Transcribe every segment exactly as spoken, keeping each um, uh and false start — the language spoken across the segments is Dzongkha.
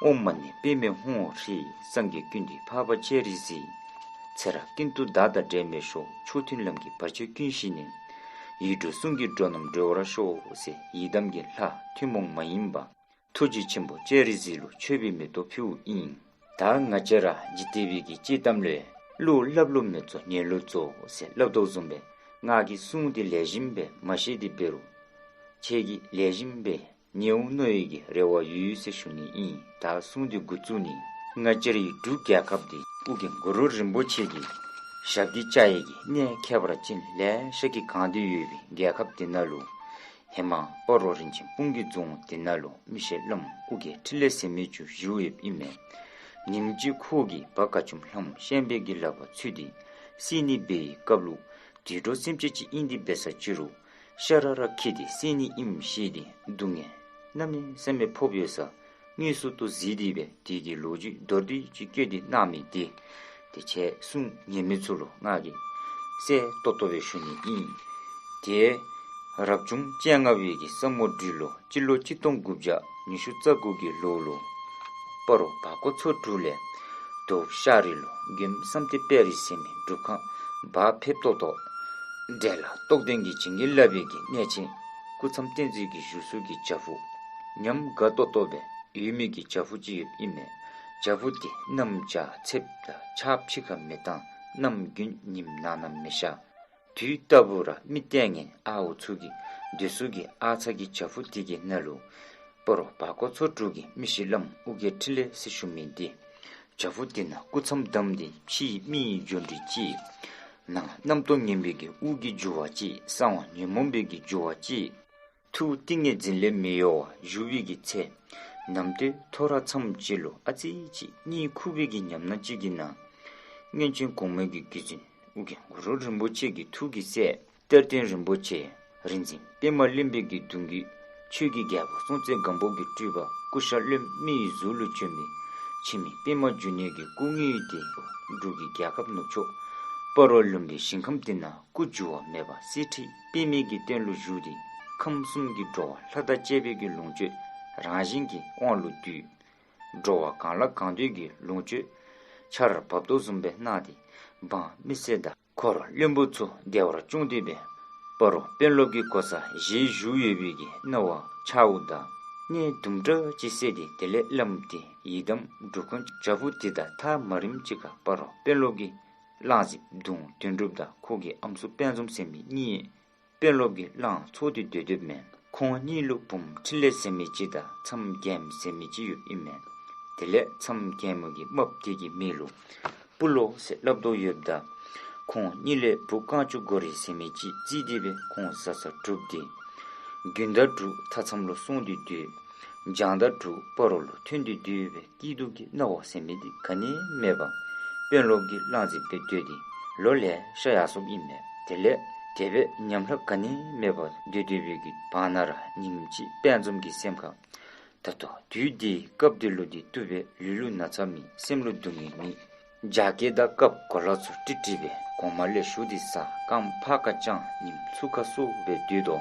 ཨོཾ་མ་ཎི་པདྨེ་ཧཱུྃ་ཧྲཱིཿ། སངས་རྒྱས་ཀུན་འདུས་འཕགས་པ་སྤྱན་རས་གཟིགས། ཚེ་རབས་ཀུན་ཏུ་བདག་དང་འབྲལ་མེད་ཤོག། མཆོག་ཐུན་ལམ་གྱི་བར་ཆད་ཀུན་ཞི་ནས། ཡིག་དྲུག་གསུང་གི་འགྲོ་རྣམས་སྒྲོལ་བར་ཤོག་ཟེར་ཡི་དམ་གྱི་ལྷ་ཐུན་མོང་མ་ཡིན་པ་ཐུགས་རྗེ་ཆེན་པོ་སྤྱན་རས་གཟིགས་ལུ་མཆོད་པའི་མེ་ཏོག་ཕུལཝ་ཨིན། ད་ང་བཅས་ར་འཇིག་རྟེན་པའི་གི་སྤྱོད་གཏམ་ལས་བློ་སླབ་བློ་མི་གཙོ་ཉན་བློ་གཙོ་ཟེར་སླབ་དོ་བཟུམ་སྦེ་ང་གིས་གསུང་འདི་ལེགས་ཤོམ་སྦེ་མ་ཤེས་དེ་འབད་རུང་ཁྱེད་ཀྱིས་ལེགས་ཤོམ་སྦེ་ཉན་འོང་མནོ་བའི་གི་རེ་བ་ཡོད་ཟེར་ཞུ་ནི་ཨིན། ད་གསུང་འདི་འགོ་བཙུགས་ནི། ང་བཅས་རའི་འབྲུག་རྒྱལ་ཁབ་འདི་ཨོ་རྒྱན་གུ་རུ་རིན་པོ་ཆེ་གི་ཞབས་ཀྱིས་བཅགས་ཡི་གི་གནས་ཁྱད་པར་ཅན་ལེ་ཤ་གིས་གང་སྟེ་ཡོད་པའི་རྒྱལ་ཁབ་འདི་ནང་ལུ་ཧེ་མ་སྤ་རོ་རིན་ཆེན་སྤུངས་ཀྱི་རྫོང་འདི་ནང་ལུ་མི་ཤེས་བླམ་ཨོ་རྒྱན་འཕྲིན་ལས་ཟེར་མི་ཅིག་བཞུགས་ཡོདཔ་ཨིན་མས། ཉིནམ་གཅིག་ཁོ་གིས་བ་དགའ་ཅུམ་ལྷམོ་ཤན་པའི་གི་ལག་པར་ཚུད་དེ་བསད་ནི་འབད་བའི་སྐབས་ལུ་དུད་འགྲོ་སེམས་ཅན་ཅིག་ཨིན་ཏེ་འབད་ས་ཅི་རུང་ཤ་ར་ར་འཁྱིད་དེ་བསད་ནི་ཨིནམ་ཤེས་ཏེ་སྡུག་བསྔལ་གནམ་མེད་ས་མེད་ཕོགཔ་ཡོད་ས་དངོས་སུ་ཏོ་གཟིགས་ཏེ་སྦེ་དེ་གི་ལོ་རྒྱུས་མདོར་བསྡུས་ཅིག་བཀོད་དེ་གནང་མི་འདི་དེ་ཁྱེད་གསུང་ཉན་མི་ཚུ་ལུ་ང་གིས་གསལ་ཏོག་ཏོ་སྦེ་ཞུ་ནི་ཨིན། དེ་རབ་བྱུང་བཅོ་ལྔ་པའི་གི་ས་མོ་སྦྲུལ་ལོ་སྤྱི་ལོ་གཅིག་སྟོང་དགུ་བརྒྱ་ཉི་ཤུ་རྩ་དགུ་གི་ལོ་ལུ་སྤ་རོ་བར་སྐོར་ཚོ་དྲུག་ལས་དོ་ཤར་རི་ལུ་མགོནམ་བསམ་གཏན་དཔལ་རི་ཟེར་མི་སྒྲུབ་ཁང་བག་ཕེབས་ཏོག་ཏོ་འབྲས་ལ་རྟོགས་ལྡན་གྱི་བྱིན་གྱིས་བརླབས་པའི་གི་གནས་ཆེན་སྐུ་མཚམས་བསྟན་འཛིན་གྱི་བཞུགས་ས་གི་བྱག་ཕུག་ཉམས་དགའ་ཏོག་ཏོ་སྦེ་ཡོད་མི་གི་བྱག་ཕུག་ཅིག་ཡོདཔ་ཨིན་མས། བྱག་ཕུག་འདི་གནམ་བྱཱར་ཚེབ་དང་ཆརཔ་ཕྱི་ཁར་མི་བཏང་གནམ་དགུན་ཉིམ་ནང་ན་མི་ཤར། དུས་རྟག་བུ་ར་མི་ལྟས་ངན་ཨརཝ་ཚུ་གི་སྡོད་ས་གི་ཨར་ཚ་གི་བྱག་ཕུག་འདི་གི་ནང་ལུ་སྤ་རོ་བར་སྐོར་ཚོ་དྲུག་གི་མི་ཤེས་བླམ་ཨོ་རྒྱན་འཕྲིན་ལས་ཟེར་ཞུ་མི་འདི་བྱག་ཕུག་འདི་ནང་སྐུ་མཚམས་བསྡམས་ཏེ་ཕྱི་མི་ཡི་འབྱོར་འདྲེན་ཅིག་ནང་རྣམ་རྟོག་ངན་པའི་གི་དབུགས་ཀྱི་རྒྱུ་བ་ཅིག་གསང་བ་ཉོན་མོངས་པའི་གི་རྒྱུ་བ་ཅིག་ཐུགས་ཏིང་ངེ་འཛིན་ལས་མི་གཡོ་བར་བཞུགས་པའི་གི་ཚེ་ནམ་དུས་ཐོ་རངས་མཚམས་ཅིག་ལུ་ཨ་ཙི་ཅིག་གཉིད་ཁུག་པའི་གི་ཉམས་སྣང་ཅིག་གི་ནང་སྔོན་བྱོན་གོང་མའི་གི་བརྒྱུད་འཛིན་ཨོ་རྒྱན་གུ་རུ་རིན་པོ་ཆེ་གི་ཐུགས་ཀྱི་སྲས་གཏེར་སྟོན་རིན་པོ་ཆེ་རིག་འཛིན་པདྨ་གླིང་པའི་གི་གདུང་བརྒྱུད་ཆོས་ཀྱི་རྒྱལ་པོ་སྲོང་བཙན་སྒམ་པོ་གི་སྤྲུལ་པ་སྐུ་ཤ་རློན་མི་ཡི་གཟུགས་ལུ་བྱོན་མི་འཆི་མེད་པདྨ་འབྱུང་གནས་ཀྱི་སྐུ་དངོས་འདི་འབྲུག་གི་རྒྱལ་ཁབ་ནུབ་ཕྱོགས་སྤ་རོ་ལུམ་བི་ཞིང་ཁམས་འདི་ནང་སྐུ་འགྱུར་བ་མེད་པ་གསེར་ཁྲི་པདྨའི་གི་སྟེང་ལུ་བཞུགས་ཏེ་ཁམས་གསུམ་གྱི་འགྲོ་བ་ལྷ་དང་བཅས་པའི་གི་ལོངས་སྤྱོད་རང་བཞིན་གྱི་དབང་ལུ་བསྡུས། འགྲོ་བ་གང་ལ་གང་འདུལ་གྱི་ལོངས་སྤྱོད་ཆར་འབབ་དོ་བཟུམ་སྦེ་གནང་སྟེ་འབངས་མི་སེར་དང་འཁོར་བློན་པོ་ཚུ་བདེ་བར་སྐྱོང་སྟེ་སྦེ་སྤ་རོ་དཔོན་སློབ་ཀྱི་གོ་ས་བཞེས་བཞུགས་ཡོད་པའི་གི་སྣང་བ་འཆརཝ་ད་གནས་དུམ་གྲ་ཅིག་གསལ་ཏེ་དེ་ལས་བླམ་འདི་ཡི་དམ་སྒྲུབ་ཁང་བྱག་ཕུག་འདི་དང་ཐག་མ་རིངམ་ཅིག་ཁར་སྤ་རོ་དཔོན་སློབ་ཀྱི་གླང་རྫིཔ་གདུང་དོན་གྲུབ་དང་ཁོ་གི་ཨམ་སྲུ་དཔལ་འཛོམས་ཟེར་མི་གཉིས་དཔོན་སློབ་ཀྱི་གླང་འཚོ་སྟེ་སྡོད་སྡོདཔ་མས། ཁོང་གཉིས་ལུ་བུམོ་འཕྲིན་ལས་ཟེར་མི་ཅིག་དང་མཚམས་རྒྱལམོ་ཟེར་མི་ཅིག་ཡོདཔ་ཨིན་མས། དེ་ལས་མཚམས་རྒྱལམོ་གི་རྨགཔ་དེ་གི་མིང་ལུ་སྤུ་ལོ་ཟེར་སླབ་དོ་ཡོདཔ་ད་ཁོང་གཉིས་ལས་བུ་རྐང་ཅུ་སྒོ་རི་ཟེར་མི་ཅིག་བརྩིས་ཏེ་སྦེ་ཁོང་བཟའ་ཚང་གྲུབ་སྟེ་དགུན་ཟླ་དྲུག་མཐའ་མཚམས་ལུ་སོང་སྟེ་སྡོད། བྱང་ཟླ་དྲུག་སྤ་རོ་ལུ་ཐོན་ཏེ་སྡོད་སྦེ་སྐྱིད་སྡུག་གི་སྣང་བ་ཟེར་མི་འདི་ག་ནི་མེད་པར་དཔོན་སློབ་ཀྱི་གླང་རྫིཔ་སྦེ་སྡོད་དེ་ལོ་ལེ་ཤ་ཡར་སོཔ་ཨིན་མས། དེ་ལས་དེ་སྦེ་ཉམས་ལྷག་ག་ནི་མེད་པར་སྡོད་སྡོད་པའི་གི་བར་ན་ར་ཉིནམ་ཅིག་དཔལ་འཛོམས་ཀྱི་སེམས་ཁར་ད་ལྟོ་དུས་འདི་སྐབས་འདི་ལུ་འདི་བཏུབ་པས། ལུས་ལུ་ན་ཚ་མེད། སེམས་ལུ་སྡུག་བསྔལ་མེད། རྒྱ་སྐྱེགས་དང་སྐབས་གོ་ལ་ཚུ་ཀྲིག་ཀྲི་སྦེ་གོང་མ་ལས་ཞུ་སྟེ་ཟ། རྐངམ་ཕར་ཁ་བརྐྱང་ཉིམ་ཚུར་ཁ་སོར་སྦེ་སྡོད་དོ།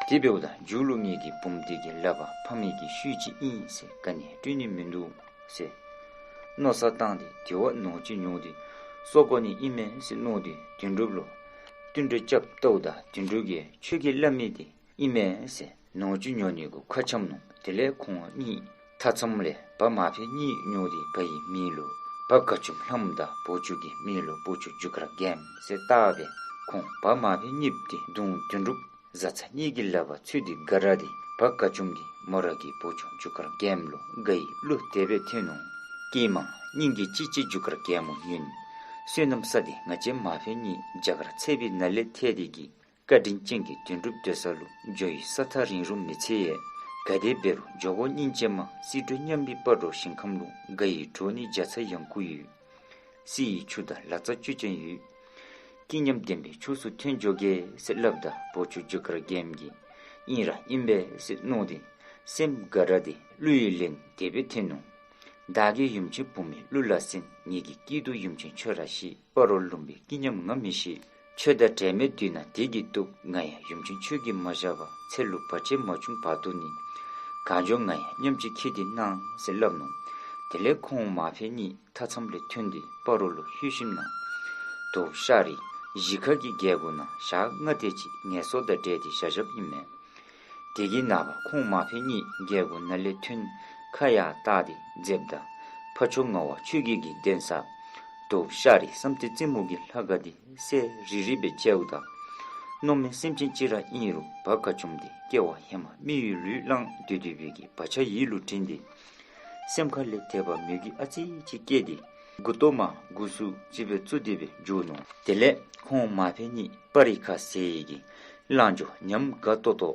དེ་འབདཝ་ད་མཇུག་ལུ་ངེ་གི་བུམོ་འདི་གི་ལག་པར་ཕ་མའི་གི་ཤུལ་ཅིག་ཨིན་ཟེར་ག་ནི་སྤྲོད་ནི་མིན་འདུག་ཟེར་མནོ་བསམ་བཏང་སྟེ་དེ་བ་ནོར་ཅིག་ཉོ་སྟེ་གསོ་དགོ་ནི་ཨིན་མས་ཟེར་མནོ་སྟེ་དོན་གྲུབ་ལུ་བསྟུན་གྲོས་རྐྱབ་བལྟཝ་ད་དོན་གྲུབ་ཀྱིས་ཁྱོད་ཀྱིས་སླབ་མི་འདི་ཨིན་མས་ཟེར་ནོར་ཅིག་ཉོ་ནི་གུ་ཁ་འཆམ་ནུག། དེ་ལས་ཁོང་གཉིས་མཐའ་མཚམས་ལས་བ་མ་ཕེ་གཉིས་ཉོ་སྟེ་བ་ཡི་མིང་ལུ་བ་དགའ་ཅུམ་ལྷམོ་དང་བོ་ཅུ་གི་མིང་ལུ་བོ་ཅུ་རྒྱུ་སྐར་རྒྱལམོ་ཟེར་བཏགས་སྦེ་ཁོང་བ་མ་ཕེ་གཉིསཔོ་འདི་གདུང་དོན་གྲུབ་བཟའ་ཚང་གཉིས་ཀྱི་ལག་པར་ཚུད་དེ་དགའ་ར་སྟེ་བ་དགའ་ཅུམ་གྱིས་མོ་ར་གི་བོ་ཅུ་རྒྱུ་སྐར་རྒྱལམོ་ལུ་དགའ་བའི་གླུ་དེ་སྦེ་འཐེན་ནུག། ཀྱེ་མ་སྙིང་གི་ཅི་ཅི་རྒྱུ་སྐར་རྒྱལམོ་ཉོན། བསོད་ནམས་བསགས་ཏེ་ང་བཅས་མ་ཕེ་གཉིས་རྒྱ་གར་ཚེ་བའི་ནང་ལས་ཐལ་ཏེ་གིས་བཀའ་དྲིན་ཅན་གྱི་དོན་གྲུབ་སྡོད་ས་ལུ་འགྱོ་བའི་ས་ཐག་རིང་རུང་མི་འཚལ་ཡས། ག་དེ་འབད་རུང་འགྱོ་དགོ་སྙིང་རྗེ་མ་སྲིད་འགྲོ་མཉམ་པའི་སྤ་རོ་ཞིང་ཁམས་ལུ་དགའ་བའི་དྲོད་ནི་རྒྱ་ཚ་ཡང་ཁུ་ཡོད། བསིལ་བའི་ཆུ་དང་ལ་རྩྭ་བཅུད་ཅན་ཡོད། སྐྱིད་ཉམས་ལྡན་པའི་ཕྱོགས་སུ་ཐོན་འགྱོ་གེ་ཟེར་སླབ་ད་བོ་ཅུ་རྒྱུ་སྐར་རྒྱལམོ་གིས་ཨིན་ར་ཨིན་པས་ཟེར་མནོ་སྟེ་སེམས་དགའ་ར་སྟེ་གླུ་ཡི་ལན་དེ་སྦེ་འཐེན་ནུག། བདག་གི་ཡུམ་ཆེན་བུ་མོའི་གླུ་ལ་གསན། ངེ་གི་སྐྱིད་སྡུག་ཡུམ་ཆེན་ཁྱོད་ར་ཤེས། སྤ་རོ་ལུམ་བིའི་སྐྱིད་ཉམས་ང་མི་ཤེས། ཁྱོད་དང་འབྲལ་མེད་དུས་ན་དེ་གིས་བཏུབ། ང་ཡང་ཡུམ་ཆེན་ཁྱོད་ཀྱིས་མ་བཞག་པར་ཚེ་ལུ་བར་ཆད་མ་བྱུང་བར་དུ་ནི། གང་འགྱོ་ང་ཡང་མཉམ་གཅིག་འཁྱིད་དེ་གནང་ཟེར་སླབ་ནུག། དེ་ལས་ཁོང་མ་ཕེ་གཉིས་མཐའ་མཚམས་ལས་ཐོན་ཏེ་སྤ་རོ་ལུ་ལྷོད་ཞིནམ་ན་དོ་ཤ་རི་གཞིས་ཁ་གི་རྒྱལ་སྒོ་ནང་ཞག་ལྔ་དེ་ཅིག་ངལ་གསོ་དང་འབྲེལ་ཏེ་བཞག་བཞགཔ་ཨིན་མས། དེ་གི་ནངས་པ་ཁོང་མ་ཕེ་གཉིས་རྒྱལ་སྒོ་ནང་ལས་ཐོན་ཁ་ཡར་བལྟ་སྟེ་འཛེགསཔ་ད་ཕ་ཆོས་ངག་དབང་ཆོས་རྒྱལ་གྱི་གདན་ས་དོ་ཤ་རི་བསམ་གཏན་རྩེ་མོ་གི་ལྷ་ཁང་འདི་གསལ་རི་རི་སྦེ་མཇལཝ་ད་མནོ་མེད་སེམས་ཅན་ཅིག་ར་ཨིན་རུང་བ་དགའ་ཅུམ་འདི་སྐྱེ་བ་ཧེ་མ་མི་ཡི་ལུས་བླངས་སྡོད་སྡོད་པའི་གི་བག་ཆགས་ཡིད་ལུ་དྲན་ཏེ་སེམས་ཁ་ལས་དད་པ་མོས་གུས་ཨ་ཙི་ཅིག་སྐྱེས་ཏེ་མགུ་ཏོ་མར་མགུ་སུ་ཅིག་སྦེ་བཙུགས་ཏེ་སྦེ་འགྱོ་ནུག། དེ་ལས་ཁོང་མ་ཕེ་གཉིས་སྤ་རི་ཁ་ཟེར་བའི་གི་ལང་ཇོ་ཉམས་དགའ་ཏོག་ཏོ་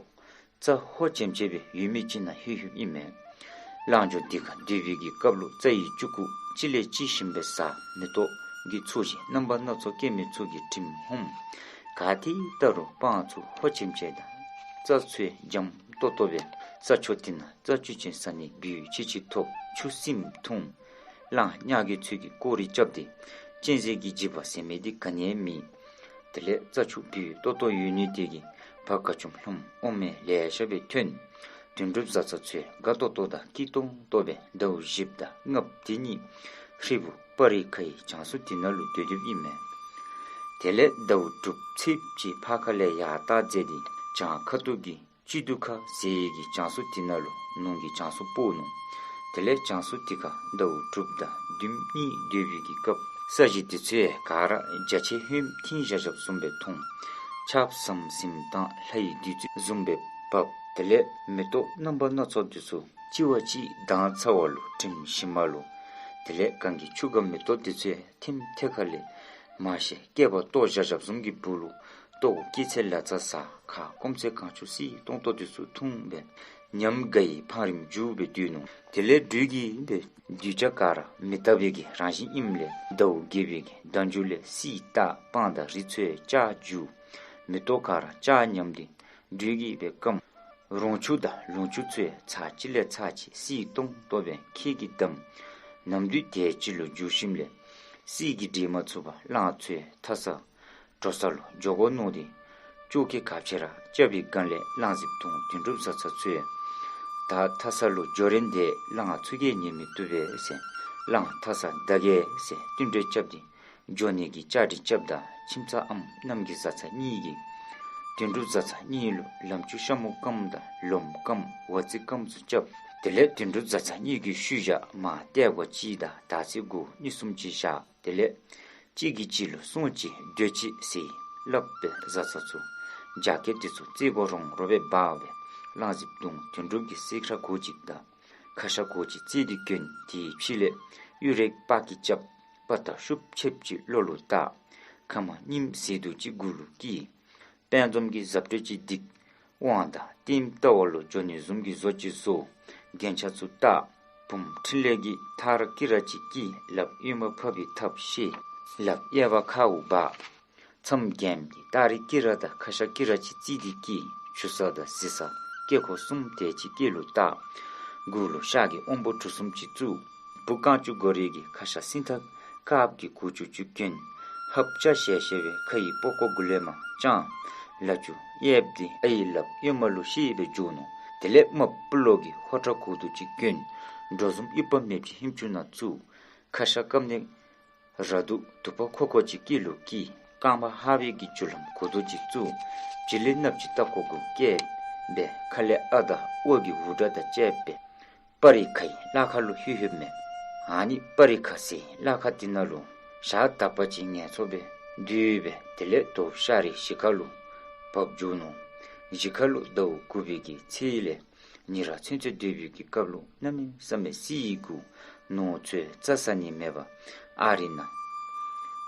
རྩྭ་ཧོ་ཆེམ་ཆེ་སྦེ་ཡོད་མི་ཅིག་ནང་ལྷོད་ལྷོདཔ་ཨིན་མས། ལང་ཇོ་འདི་ཁར་སྡོད་པའི་གི་སྐབས་ལུ་རྩྭ་ཡི་ལྕུག་གུ་གཅིག་ལས་གཅིག་ཞིམ་པོ་ཟ། མེ་ཏོག་གི་ཚོས་གཞི་རྣམ་པ་སྣ་ཚོགས་སྐྱེ་མི་ཚུ་གི་དྲིམ་ཧོམ། ག་ཏེ་བལྟ་རུང་སྤང་ཚུ་ཧོ་ཆེམ་ཆེ་དང་རྩྭ་ཚུ་འཇམ་ཏོག་ཏོ་སྦེ་ས་ཕྱོགས་འདི་ནང་རྩྭ་ཅུང་ཅིག་ཟ་ནི་སྦུལ་ཅིག་ཅིག་ཐོབ། ཆུ་སྲིནམོ་འཐུང་། གླང་ཉ་རྒོད་ཚུ་གིས་སྐོར་ར་རྐྱབ་སྟེ་གཅན་གཟན་གྱི་འཇིགས་པ་ཟེར་མི་འདི་ག་ནི་ཡང་མེད། དེ་ལས་རྩྭ་ཆུ་སྦུལ་ཏོག་ཏོ་ཡོད་ནི་དེ་གིས་བ་དགའ་ཅུམ་ལྷམོ་ཨོམ་ཡང་ལེ་ཤ་སྦེ་ཐོན། དོན་གྲུབ་བཟའ་ཚང་ཚུ་དགའ་ཏོག་ཏོ་དང་སྐྱིད་ཏོང་ཏོ་སྦེ་ཟླཝ་བཞི་དང་ལྔ་དེ་གཉིས་ཧྲིལ་བུ་སྤ་རི་ཁའི་བྱང་སོ་དེ་ནང་ལུ་སྡོད་སྡོདཔ་ཨིན་མས། དེ་ལས་ཟླཝ་དྲུག་ཚེས་གཅིག་ཕར་ཁ་ལས་ཡར་ལྟ་མཛད་དེ་བྱང་ཁ་ཐུག་གི་སྤྱི་འདུས་ཁ་ཟེར་བའི་གི་བྱང་སོ་དེ་ནང་ལུ་ནོར་གྱི་བྱང་སོ་སྤོ་ནུག། དེ་ལས་བྱང་སོ་དེ་ཁར་ཟླཝ་དྲུག་དང་བདུན་གཉིས་སྡོད་པའི་གི་སྐབས་ས་གཞི་དེ་ཚུ་ག་ར་རྒྱ་ཆེ་ཧོནམ་ཐིང་བཞག་བཞགཔ་བཟུམ་སྦེ་མཐོང་། ཆརཔ་ཟིམ་ཟིམ་དང་ལྷ་ཡི་བདུད་རྩི་བཟུམ་སྦེ་འབབ། དེ་ལས་མེ་ཏོག་རྣམ་པ་སྣ་ཚོགས་དེ་ཚུ་གཅིག་བ་གཅིག་མདངས་ཚ་བ་ལུ་དྲིམ་ཞིམ་པ་ལུ། དེ་ལས་གངས་ཀྱི་ཆུ་སྒང་མེ་ཏོག་དེ་ཚུ་ཐིམ་ཐེ་ཁ་ལས་མ་ཤེས་སྐྱེས་པ་ལྟོ་བཞག་བཞགཔ་བཟུམ་གྱི་སྦུག་ལུ་ལྟོཝ་བཀྱེས་ཚད་ལ་རྩྭ་ཟ། ཁ་སྐོམ་ཚད་གངས་ཆུ་བསིལ་ཏོང་ཏོ་དེ་ཚུ་འཐུང་སྦེ་ཉམས་དགའ་ཡི་འཕང་རིམ་འགྱོ་སྦེ་སྡོད་ནུག། དེ་ལས་སྦྲུལ་གྱིས་སྦེ་གདུལ་བྱ་ག་ར་མི་རྟག་པའི་གི་རང་བཞིན་ཨིནམ་ལས་ཟླཝ་བརྒྱད་པའི་གི་ཟླ་མཇུག་ལས་བསིལ་རྟགས་སྤང་དང་རི་ཚུ་ཡང་བཅག་འགྱོ། མེ་ཏོག་ག་ར་བཅག་ཉམས་ཏེ་སྦྲུལ་གྱིས་སྦེ་སྐམ། རོང་ཆུ་དང་ལུང་ཆུ་ཚུ་ཡང་ཚར་གཅིག་ལས་ཚར་གཅིག་བསིལ་ཏོང་ཏོ་སྦེ་ཁྱེགས་ཀྱིས་བསྡམས། ནམ་དུས་དེ་ཅིག་ལུ་འགྱོ་ཞིནམ་ལས་བསིལ་གྱིས་འདྲེས་མ་ཚུགས་པར་གླང་ཚུ་ཡང་མཐའ་ས་དྲོ་ས་ལུ་འགྱོ་དགོ་མནོ་སྟེ་ཅོག་ཀི་ག་ཅི་ར་རྐྱབ་པའི་སྒང་ལས་གླང་གཟིག་དུང་དོན་གྲུབ་བཟའ་ཚང་ཚུ་ཡང་ད་མཐའ་ས་ལུ་འགྱོ་རན་ཏེ་གླང་ཚུ་གིས་ཉན་མི་བཏུབ་པས་ཟེར་གླང་མཐའ་ས་བདའ་གེ་ཟེར་བསྟུན་གྲོས་རྐྱབ་སྟེ་འགྱོ་ནི་གི་བཅའ་སྒྲིག་རྐྱབ་ད་ཁྱིམ་ཚང་ཨམ་རྣམ་རྒྱལ་བཟའ་ཚང་གཉིས་ཀྱིས་དོན་གྲུབ་བཟའ་ཚང་གཉིས་ལུ་ལམ་ཆུ་ཤ་མོ་སྐམ་དང་ལོམ་སྐམ་བ་ཙི་སྐམ་ཚུ་རྐྱབ། དེ་ལས་དོན་གྲུབ་བཟའ་ཚང་གཉིས་ཀྱི་ཤུལ་བཞག་མར་ཏེ་གོ་གཅིག་དང་དར་ཚི་གུ་གཉིས་གསུམ་ཅིག་བཞག། དེ་ལས་གཅིག་གིས་གཅིག་ལུ་སྲུང་ཅིག་སྡོད་ཅིག་ཟེར་སླབ་སྦེ་བཟའ་ཚང་ཚུ་རྒྱ་སྐད་དེ་ཚུ་རྩེ་གོ་རོང་རོ་སྦེ་འབག་སྦེ་གླང་གཟིག་དུང་དོན་གྲུབ་ཀྱི་གསེར་ཁྲ་གོ་གཅིག་དང་ཁ་ཤ་གོ་གཅིག་རྩེ་སྟེ་གྱོན། དེའི་ཕྱི་ལས་གཡུ་རལ་པགས་ཀྱིས་རྐྱབ། དཔའ་རྟགས་ཤུབས་ཆེབ་ཅིག་བློ་ལུ་བཏགས། ཁ་མར་རྙིངམ་ཟེ་དུག་ཅིག་མགུ་ལུ་དཀྲི། དཔལ་འཛོམས་ཀྱི་ཟབ་སྤྲོས་ཅིག་བསྡིགས། དབང་དང་ལྟདམོ་བལྟ་བ་ལུ་འགྱོ་ནི་བཟུམ་གྱི་བཟོ་ཅིག་བཟོ། རྒྱན་ཆ་ཚུ་བཏགས། བུམོ་འཕྲིན་ལས་ཀྱི་ཐག་ར་དཀྱི་ར་ཅིག་དཀྲི། ལགཔ་གཡོན་མ་ཕབ་པའི་ཐགཔ་བཤེད། ལགཔ་གཡས་པ་ཁ་དབུ་འབག། མཚམས་རྒྱནམ་གྱི་སྟ་རི་དཀྱི་ར་དང་ཁ་ཤ་དཀྱི་ར་ཅིག་རྩེ་སྟེ་དཀྲི། ཆུ་ས་དང་གཟི་ས་སྐེ་ཁོག་གསུམ་དེ་ཅིག་སྐེ་ལུ་བཏགས། མགུ་ལུ་ཤར་གྱི་དབང་པོ་གྲུ་གསུམ་ཅིག་བཙུགས། བུ་རྐང་བཅུ་གོ་རེ་གི་ཁ་ཤ་སྲིན་ཐག་དཀརཔོ་གི་གོ་ཅུང་ཅིག་གྱོན། ཧབ་ཆ་ཤེ་ཤེ་སྦེ་ཁ་ཡི་པགས་ཀོ་མགུ་ལས་མར་དཔྱང་། ལ་ཅུང་གཡསཔ་འདི་ཨའི་ལགཔ་གཡོན་མ་ལུ་བཤེད་སྦེ་འགྱོ་ནུག། དེ་ལས་རྨགཔ་སྤུ་ལོ་གི་ཧོ་ཁྲ་གོ་དུང་ཅིག་གྱོན། འགྲོ་བཟུམ་ཡུ་བ་མེདཔ་ཅིག་ཧིམ་ཅུང་ནང་བཙུགས། ཁ་ཤ་སྐམ་ནི་ར་དུག་དུ་པ་ཁོ་ཁོ་ཅིག་དཀྱི་ལུ་དཀྲི། རྐངམ་ཧ་བེ་གི་ཇོ་ལྷམ་གོ་དུང་ཅིག་བཙུགས། བྱི་ལི་ནགཔོ་ཅིག་ལྟག་ཀོ་གུ་བཀལ་སྦེ་ཁ་ལས་ཨ་དང་ཨོ་གི་འུར་སྒྲ་དང་བཅསཔ་སྦེ་སྤ་རི་ཁའི་ལ་ཁ་ལུ་ལྷོད་ལྷོདཔ་མས། ཨ་ནི་སྤ་རི་ཁ་ཟེར་ལ་ཁ་དེ་ནང་ལུ་ཞག་དག་པ་ཅིག་ངལ་འཚོ་སྦེ་སྡོད་སྦེ་དེ་ལས་དོ་ཤ་རི་གཞིས་ཁ་ལུ་བབས་འགྱོ་ནུག། གཞིས་ཁ་ལུ་ཟླཝ་དགུ་པའི་གི་ཚེས་ལས་ཉེར་ཚུན་ཚོད་སྡོད་པའི་གི་སྐབས་ལུ་གནམ་མེད་ས་མེད་བསིལ་གུ་ནོར་ཚུ་རྩྭ་ཟ་ནི་མེད་པར་ཨ་རི་ནང་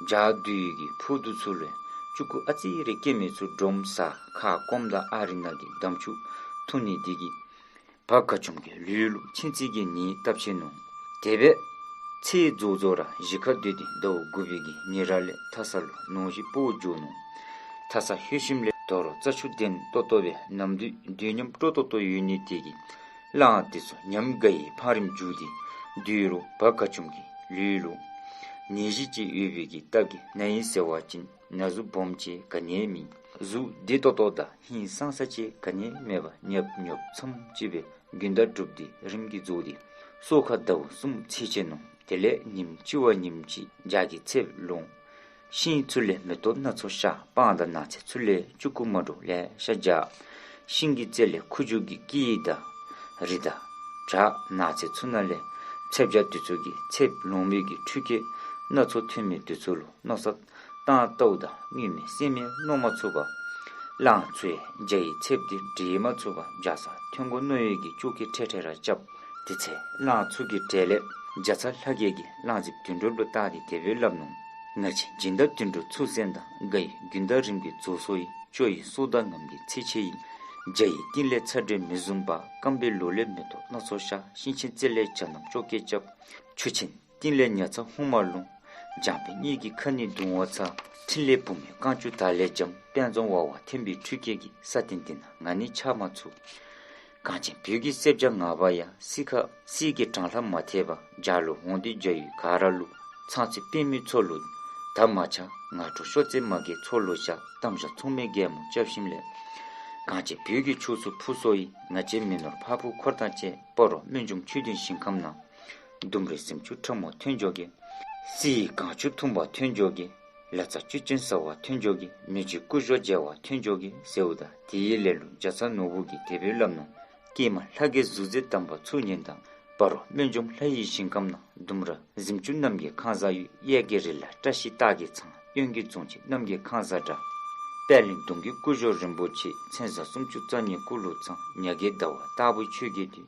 འཇའ་འདུས་ཀྱི་ཕུག་དུ་ཚུ་ལས་ལྕུག་གུ་ཨ་ཙི་རེ་སྐྱེ་མི་ཚུ་སྒྲོམ་ཟ། ཁ་སྐོམ་དང་ཨ་རི་ནང་གི་འདམ་ཆུ་འཐུང་ནི་དེ་གིས་བ་དགའ་ཅུམ་གྱི་ལུས་ལུ་མཆིན་ཚད་ཀྱི་ནད་བཏབ་ཆི་ནུག། དེ་སྦེ་ཚེས་རྫོགས་རྫོགས་ར་གཞིས་ཁར་སྡོད་དེ་ཟླཝ་དགུ་པའི་གི་ཉེར་ལས་མཐའ་ས་ལུ་ནོར་གཞི་སྤོ་འགྱོ་ནུག། མཐའ་ས་ལྷོད་ཞིནམ་ལས་དོ་རུང་རྩྭ་ཆུ་ལྡན་ཏོག་ཏོ་སྦེ་ནམ་དུས་དུས་མཉམ་སྤྲོ་ཏོག་ཏོ་ཡོད་ནི་དེ་གིས་གླང་དེ་ཚུ་ཉམས་དགའ་ཡི་འཕང་རིམ་འགྱོ་སྟེ་སྡོད་རུང་བ་དགའ་ཅུམ་གྱི་ལུས་ལུ་ནད་གཞི་ཅིག་ཡོད་པའི་གི་སྟབས་ཀྱིས་ན་ཡི་ཟེར་བ་ཅིན་ན་ཟུག་སྦོམ་ཅིག་ག་ནི་ཡང་མེད། གཟུགས་བདེ་ཏོག་ཏོ་དང་ཧིང་སངས་ས་ཅིག་ག་ནི་ཡང་མེད་པར་ཉབ་ཉོབ་ཙམ་ཅིག་སྦེ་ དགུན་ཟླ་དྲུག་འདི་རིམ་གྱིས་རྫོགས་ཏེ་སོ་ཁ་ཟླཝ་གསུམ་ཚེས་ཆེན་ནུག། དེ་ལས་ཉིནམ་གཅིག་བ་ཉིནམ་གཅིག་བྱ་གི་ཚདཔ་ལོང་། ཤིང་ཚུ་ལས་མེ་ཏོག་སྣ་ཚོགས་ཤར། སྤང་དང་ནགས་ཚལ་ཚུ་ལས་ཆུང་ཀུ་མ་འདྲཝ་ལེ་ཤ་འབྱར། ཤིང་གི་རྩེ་ལས་ཁུ་བྱུག་གི་སྐད་དང་རི་དང་བྲག་ནགས་ཚལ་ཚུ་ནང་ལས་ཚདཔ་བྱ་འདི་ཚུ་གིས་ཚདཔ་ལོང་མི་གི་འཕྲུལ་སྐད་སྣ་ཚོགས་ཐོན་མི་འདི་ཚུ་ལུ་མནོ་བསམ་བཏང་ལྟཝ་ད་སྔོན་མའི་སེམས་ཡང་མནོ་མ་ཚུགས་པར་གླང་ཚུ་ཡང་བྱ་ཡི་ཚདཔ་འདི་འདྲེན་མ་ཚུགས་པར་བྱ་སར་ཐོན་དགོ་མནོ་བའི་གི་སྐྱོ་སྐད་ཁྲེ་ཁྲེ་ར་རྐྱབ། དེ་ཚེ་གླང་ཚུ་གི་གྲས་ལས་བྱ་ཚ་ལྷ་རྒྱལ་གྱིས་གླང་རྫིཔ་དོན་གྲུབ་ལུ་བལྟ་སྟེ་དེ་སྦེ་སླབ་ནུག། ང་བཅས་སྦྱིན་བདག་དོན་གྲུབ་ཚུར་གསོན་དང་དགའ་ཡི་དགུན་ཟླ་རིམ་གྱིས་རྫོགས་སོ་ཡི། སྐྱོ་ཡི་སོ་ཟླ་ངམ་གྱི་ཚེས་ཆེན་ཡིན། བྱ་ཡི་སྟེང་ལས་ཚ་དྲོད་མི་བཟུང་བར། སྐམ་པའི་ལོ་ལས་མེ་ཏོག་སྣ་ཚོགས་ཤར། ཤིང་ཆེན་རྩེ་ལས་བྱ་རྣམས་སྐྱོ་སྐད་རྐྱབ། ཆུ་ཆེན་གཏིང་ལས་ཉ་ཚ་ཧུ་མ་ལོང་། འཇམ་དཔལ་གཉིས་ཀྱི་ཁ་ནི་གདུང་བ་ཚ། འཕྲིན་ལས་བུ་མོའི་རྐང་ཅུང་དར་ལས་འཇམ། དཔལ་འཛོམས་བ་བ་འཐེན་པའི་འཕྲུལ་སྐད་ཀྱིས། ས་སྟེང་འདི་ན་ང་ནི་ཆགས་མ་ཚུགས། གངས་ཅན་བོད་ཀྱི་སེར་སྦྱངས་ངང་པ་ཡང་། སྲིད་ཁ་སྲིད་ཀྱི་གྲང་ལྷགས་མ་ཐེག་པར། བྱ་ལུ་འོང་སྟེ་བྱ་ཡུལ་ག་ར་ལུ། ཚངས་སྲས་པདྨའི་མཚོ་ལུ་ད་མ་ཆགས། ངང་ཁྲོ་ཤོ་རྩེ་མ་གི་མཚོ་ལུ་ཆགས། གཏམ་བཞག་མཚུངས་མེད་རྒྱལ་མོ་སྐྱབས་ཤིང་ལས། གངས་ཅན་བོད་ཀྱི་ཕྱོགས་སུ་འཕུར་སོང་ཡི། ང་བཅས་མི་ནོར་ཕ་བུ་འཁོར་དང་བཅས། སྤ་རོ་སྨན་ལྗོངས་ཆོས་སྡིངས་ཞིང་ཁམས་ན། ལྡུམ་རའི་གཟིམ་ཆུང་ཁྲ་མོ་ཐོན་འགྱོ་གེ། བསིལ་གངས་ཆུ་འཐུང་བར་ཐོན་འགྱོ་གེ། ལ་རྩྭ་བཅུད་ཅན་ཟ་བར་ཐོན་འགྱོ་གེ། མི་རྗེ་སྐུ་གཞོགས་མཇལ་བར་ཐོན་འགྱོ་གེ་ཟེརཝ་ད་དེའི་ལན་ལུ་བྱ་ཚ་ནོར་བུ་གིས་དེ་སྦེ་སླབ་ནུག། ཀྱེ་མ་ལྷ་རྒྱལ་གཟུགས་མཛེས་དམ་པ་ཚུར་ཉན་དང་། སྤ་རོ་སྨན་ལྗོངས་ལྷ་ཡི་ཞིང་ཁམས་ན། ལྡུམ་ར་གཟིམ་ཆུང་གནམ་གྱི་ཁང་བཟང་ཡོད། གཡས་ཀྱི་རི་ལ་བཀྲ་ཤིས་རྟགས་ཀྱིས་ཚང་། གཡོན་གྱི་རྫོང་ཆེན་གནམ་གྱི་ཁང་བཟང་འདྲ། པད་གླིང་གདུང་གི་སྐུ་གཞོགས་རིན་པོ་ཆེ། མཚན་བཟང་སུམ་ཅུ་རྩ་གཉིས་སྐུ་ལུ་ཚང་། ཉ་རྒོད་ཟླ་བ་ལྟ་བུའི་ཆོས་རྒྱལ་འདི།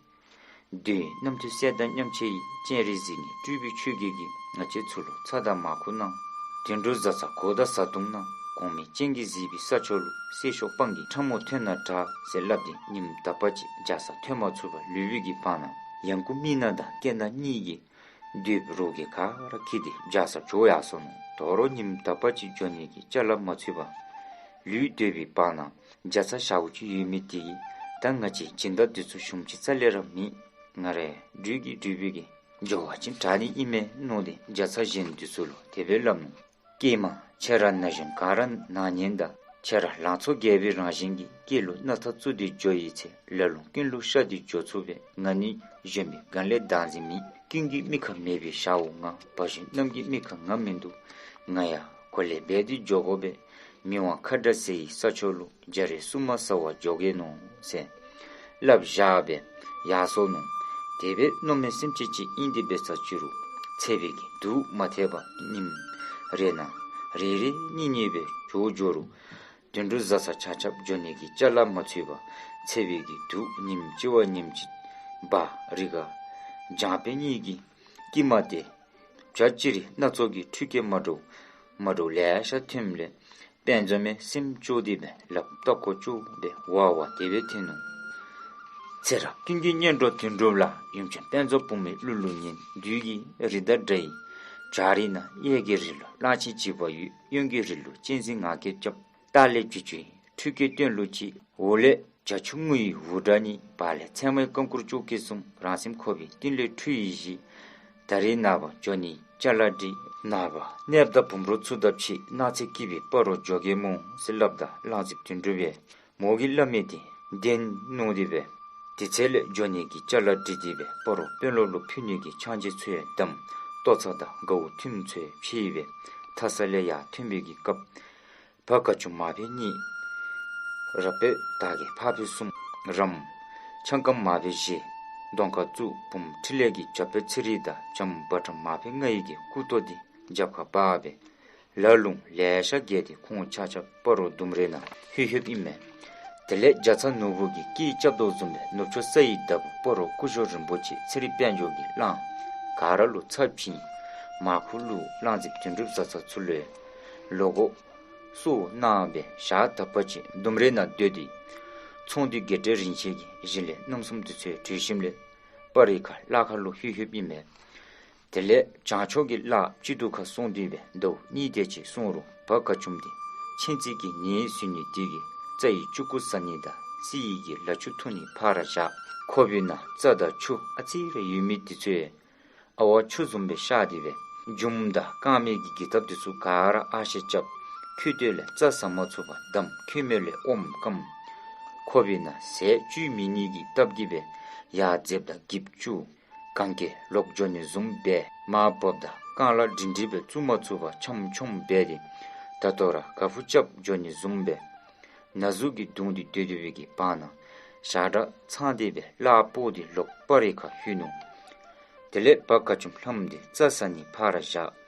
འདོད་ཡོན་རྣམ་ཐོས་སྲས་དང་མཉམ་བྱོན་ཡི། སྤྱན་རས་གཟིགས་ནས་སྤྲུལ་པའི་ཆོས་རྒྱལ་གྱིས། ང་བཅས་ཚུ་ལུ་ཚ་དང་མར་ཁུ་གནང་། དོན་གྲུབ་བཟའ་ཚང་གོ་དང་བཟའ་བཏུང་གནང་། གོང་མའི་སྤྱན་གྱིས་གཟིགས་པའི་ས་ཕྱོགས་ལུ། སྲས་མཆོག་སྤང་གི་ཁྲ་མོ་ཐོན་ན་དྲག་ཟེར་སླབ་སྟེ་ཉིནམ་དག་པ་ཅིག་བྱ་སར་ཐོན་མ་ཚུགས་པར་ལུས་པའི་གི་བར་ན་ཡང་ཀུ་མི་ནག་དང་སྐེ་ནག་གཉིས་ཀྱིས་འདོད་པའི་རོགས་ཀྱིས་ག་ར་འཁྱིད་དེ་བྱ་སར་བྱོག་ཡར་སོ་ནུག། དོ་རུང་ཉིནམ་དག་པ་ཅིག་འགྱོ་ནི་གི་ཅ་ལ་མ་ཚུད་པར་ལུས་སྡོད་པའི་བར་ན་བྱ་ཚ་ཞརཝ་ཅིག་ཡོད་མི་དེ་གིས་ད་ང་བཅས་སྦྱིན་བདག་འདི་ཚུ་ཞུམ་ཅིག་རྩ་ལས་ར་མེད། ང་ར་འགྲུལ་གྱི་འགྲུལ་པའི་གི་འགྱོ་བ་ཅིན་དྲག་ནི་ཨིན་མས་མནོ་སྟེ་བྱ་ཚ་གཞན་འདི་ཚུ་ལུ་དེ་སྦེ་སླབ་ནུག། ཀྱེ་མ་ཁྱེད་ར་ན་གཞོན་ག་ར་ནང་ཉན་དང་། ཁྱེད་ར་ལང་ཚོ་རྒྱས་པའི་རང་བཞིན་གྱིས། སྐེ་ལུ་སྣ་ཐག་བཙུགས་ཏེ་འགྱོ་ཡི་ཚེ། ལ་ལུང་ཀུན་ལུ་ཤར་ཏེ་འགྱོ་ཚུགས་པས། ང་ནི་གཞོན་པའི་སྒང་ལས་བདག་འཛིན་མེད། ཀུན་གྱི་མིག་ཁར་མེད་པའི་ཞརཝ་ང་། བ་གཞོན་རྣམས་ཀྱི་མིག་ཁར་ང་མིན་འདུག། ང་ཡང་གོ་ལེ་འབད་དེ་འགྱོ་དགོ་པས། མི་དབང་ཁ་དགྲ་ཟེར་བའི་ས་ཕྱོགས་ལུ། བྱ་རིགས་སྲུང་མ་ཟ་བར་འགྱོ་གེ་ནོ་ཟེར་སླབ་བཞག་སྦེ་ཡར་སོ་ནུག། དེ་སྦེ་མནོ་མེད་སེམས་ཅན་ཅིག་ཨིན་ཏེ་འབད་ས་ཅི་རུང་ཚ་བའི་གི་སྡུག་མ་ཐེག་པར་ཉིནམ་རེ་ནང་རེ་རེ་གཉིས་གཉིས་སྦེ་འགྱོ་འགྱོ་རུང་དོན་གྲུབ་བཟའ་ཚང་ཆ་ཁྱབ་འགྱོ་ནི་གི་ཅ་ལ་མ་ཚུད་པར་ཚ་བའི་གི་སྡུག་ཉིནམ་གཅིག་བ་ཉིནམ་གཅིག་འབར། རི་ཁར་འཇང་དཔོན་གཉིས་ཀྱིས་སྐྱིལ་མ་སྟོན། བྱ་ཅི་རིགས་སྣ་ཚོགས་ཀྱི་འཕྲུལ་སྐད་མ་འདྲཝ་མ་འདྲཝ་ལེ་ཤ་ཐོནམ་ལས་དཔལ་འཛོམས་མའི་སེམས་སྐྱོ་སྟེ་སྦེ་ལགཔ་ལྟག་ཀོ་བཅུག་སྦེ་བ་བ་དེ་སྦེ་འཐེན་ནུག། ཚེ་རབས་ཀུན་གྱི་གཉེན་གྲོགས་དོན་གྲུབ་ལགས། ཡུམ་ཆེན་དཔལ་འཛོམས་བུ་མོའི་གླུ་ལུ་ཉན། བདུད་ཀྱི་རི་དྭགས་དགྲ་ཡི་བྱ་རིགས་ན། གཡས་ཀྱི་རི་ལུ་གླང་ཆེན་འཇིགས་པ་ཡོད། གཡོན་གྱི་རི་ལུ་གཅན་གཟན་ངར་སྐད་རྐྱབ། ལྟག་ལས་བྱི་ཅུང་འཕྲུལ་སྐད་སྟོན་ལུགས་གཅིག། འོག་ལས་བྱ་ཁྱུང་ངུ་ཡི་འུར་སྒྲ་གཉིས། བར་ལས་ཚེར་མའི་རྐང་འཁོར་ཅོག་གི་གསུམ། རང་སེམས་འཁོར་བའི་གཏིང་ལས་འཁྲུལ་ཡི་བཞི། ད་རིས་ནངས་པ་འགྱོ་ནི་ཅ་ལ་སྒྲིག། ནངས་པ་གནསཔ་དང་བུམ་རོགས་ཚུ་དང་ཕྱད། གནངས་ཚེ་སྐྱིད་པའི་སྤ་རོ་འགྱོ་གེ་སྨོ་ཟེར་སླབ་ད་གླང་རྫིཔ་དོན་གྲུབ་སྦེ་མོ་གིས་སླབ་མི་དེ་བདེན་མནོ་སྟེ་སྦེ་དེ་ཚེ་ལས་འགྱོ་ནི་གི་ཅ་ལ་སྒྲིག་སྟེ་སྦེ་སྤ་རོ་དཔོན་སློབ་ལུ་ཕུལ་ནི་གི་ཕྱག་མཇལ་ཚུ་ཡང་བསྡམས། ལྟོ་ཚང་དང་དགའ་བོ་ཐུན་ཚོད་ཕྱེ་སྦེ་མཐའ་ས་ལས་ཡར་ཐོན་པའི་གི་སྐབས་བ་དགའ་ཅུམ་མ་ཕེ་གཉིས། ར་སྤོས་དར་གྱི་ཕག་ཕེ་གསུམ། རམ་ཆང་སྐམ་མ་ཕེ་བཞི། གདོང་ཁར་བཙུགས། བུམོ་འཕྲིན་ལས་ཀྱི་བྱ་ཕོ་ཚེ་རིང་དང་བྱམོ་བ་ཁྲམ་མ་ཕེ་ལྔ་ཡི་གི་སྐུ་ཏོ་དེ་རྒྱབ་ཁར་འབག་སྦེ་ལ་ལུང་ལེ་ཤ་བརྒལ་ཏེ་ཁོང་ཆ་ཁྱབ་སྤ་རོ་ལྡུམ་རའི་ནང་ལྷོད་ལྷོདཔ་ཨིན་མས། དེ་ལས་རྒྱ་ཚ་ནོར་བུ་གིས་སྐད་རྐྱབ་དོ་བཟུམ་སྦེ་ནུབ་ཕྱོགས་ས་ཡི་བདག་པོ་སྤ་རོ་སྐུ་གཞོགས་རིན་པོ་ཆེ་ཚེ་རིང་དཔལ་འབྱོར་གྱིས་གླང་ག་ར་ལུ་ཚ་བྱིན། མར་ཁུ་བླུགས། གླང་རྫིཔ་དོན་གྲུབ་བཟའ་ཚང་ཚུ་ལུ་ལོ་གོ་གསོལ་གནང་སྦེ་ཞག་དག་པ་ཅིག་ལྡུམ་རའི་ནང་སྡོད་དེ་ཚོང་འདུས་དགེ་བཀྲིས་རིན་ཆེན་གྱི་ཞལ་ལས་རྣམ་གསུམ་དེ་ཚུ་གྲོལ་ཞིནམ་ལས་སྤ་རོའི་ཁ་གླ་ཁར་ལུ་ལྷོད་ལྷོདཔ་ཨིན་མས། དེ་ལས་བྱང་ཕྱོགས་ཀྱི་གླགས་སྤྱི་གཏོར་ཁར་སོང་སྟེ་སྦེ་ཟླཝ་གཉིས་དེ་ཅིག་སོང་རུང་བ་དགའ་ཅུམ་དེ་མཚན་རྩིས་ཀྱི་ནད་ཟོས་ནི་དེ་གིས་རྩྭ་ཡི་ལྕུག་གུ་ཟ་ནི་དང་བསིལ་ཡི་གི་ལ་ཆུ་འཐུང་ནི་ཕར་བཞག། ཁོག་པའི་ནང་རྩྭ་དང་ཆུ་ཨ་ཙི་རེ་ཡོད་མི་དེ་ཚུ་ཡང་ཨ་ཝ་ཆུ་བཟུམ་སྦེ་གཤགས་ཏེ་སྦེ་མཇུགམ་དང་རྐང་མའི་གི་འགྱིག་ཐགཔ་དེ་ཚུ་ག་ར་ཨ་ཤད་རྐྱབ། ཁྱོད་སྟོད་ལས་རྩྭ་ཟ་མ་ཚུགས་པར་བསྡམས། ཁྱོད་སྨད་ལས་ཨོམ་སྐམ། ཁོག་པའི་ནང་ཟས་བཅུད་མེད་ནི་གི་སྟབས་ཀྱིས་སྦེ་ ཡར་འཛེགཔ་ད་འགྱིབ་བཅུག། གན་རྐྱལ་ལོག་འགྱོ་ནི་བཟུམ་སྦེ་མར་འབབ་ད་རྐང་ལག་སྒྲིང་སྒྲི་སྦེ་བཙུགས་མ་ཚུགས་པར་འཆམ་འཆམ་འབད་དེ་ད་ལྟོ་ར་ག་ཕུ་རྐྱབ་འགྱོ་ནི་བཟུམ་སྦེ་ན་ཟུག་གིས་གདུང་སྟེ་སྡོད་སྡོད་པའི་གི་བར་ན་ཞག་ཁྲ་ཚང་སྟེ་སྦེ་གླགས་སྤོ་སྟེ་ལོག་སྤ་རི་ཁར་ལྷོད་ནུག། དེ་ལས་བ་དགའ་ཅུམ་ལྷམ་དེ་རྩྭ་ཟ་ནི་ཕར་ར་བཞག།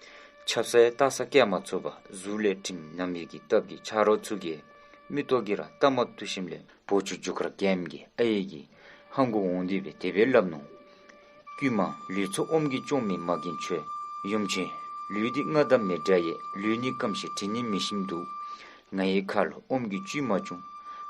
ཆབ་གསང་ཡང་བཏགས་ས་བཀལ་མ་ཚུགས་པར་གཟུགས་ལས་དྲིམ་ནམ་ཡིག་གི་སྟབས་ཀྱིས་ཆ་རོགས་ཚུ་གིས་མིག་ཏོ་གིས་ར་བལྟ་མ་བཏུབ་ཞིནམ་ལས་བོའུ་ཅུ་རྒྱུ་སྐར་རྒྱལམོ་གི་ཨའི་གི་ཧང་གུ་འོང་སྟེ་སྦེ་དེ་སྦེ་སླབ་ནུག། ཀྱེ་མ་ལུས་ཚོགས་ཨོམ་གྱིས་སྐྱོང་མི་མ་རྒན་ཁྱོད། ཡུམ་ཆེན་ལུས་འདི་རྔ་དང་མེ་འདྲ་ཡས། ལུས་ནི་སྐམ་ཞིང་དྲི་ནི་མི་ཞིམ་འདུག། ང་ཡི་ཁ་ལུ་ཨོམ་གྱི་བཅུད་མ་བྱུང་།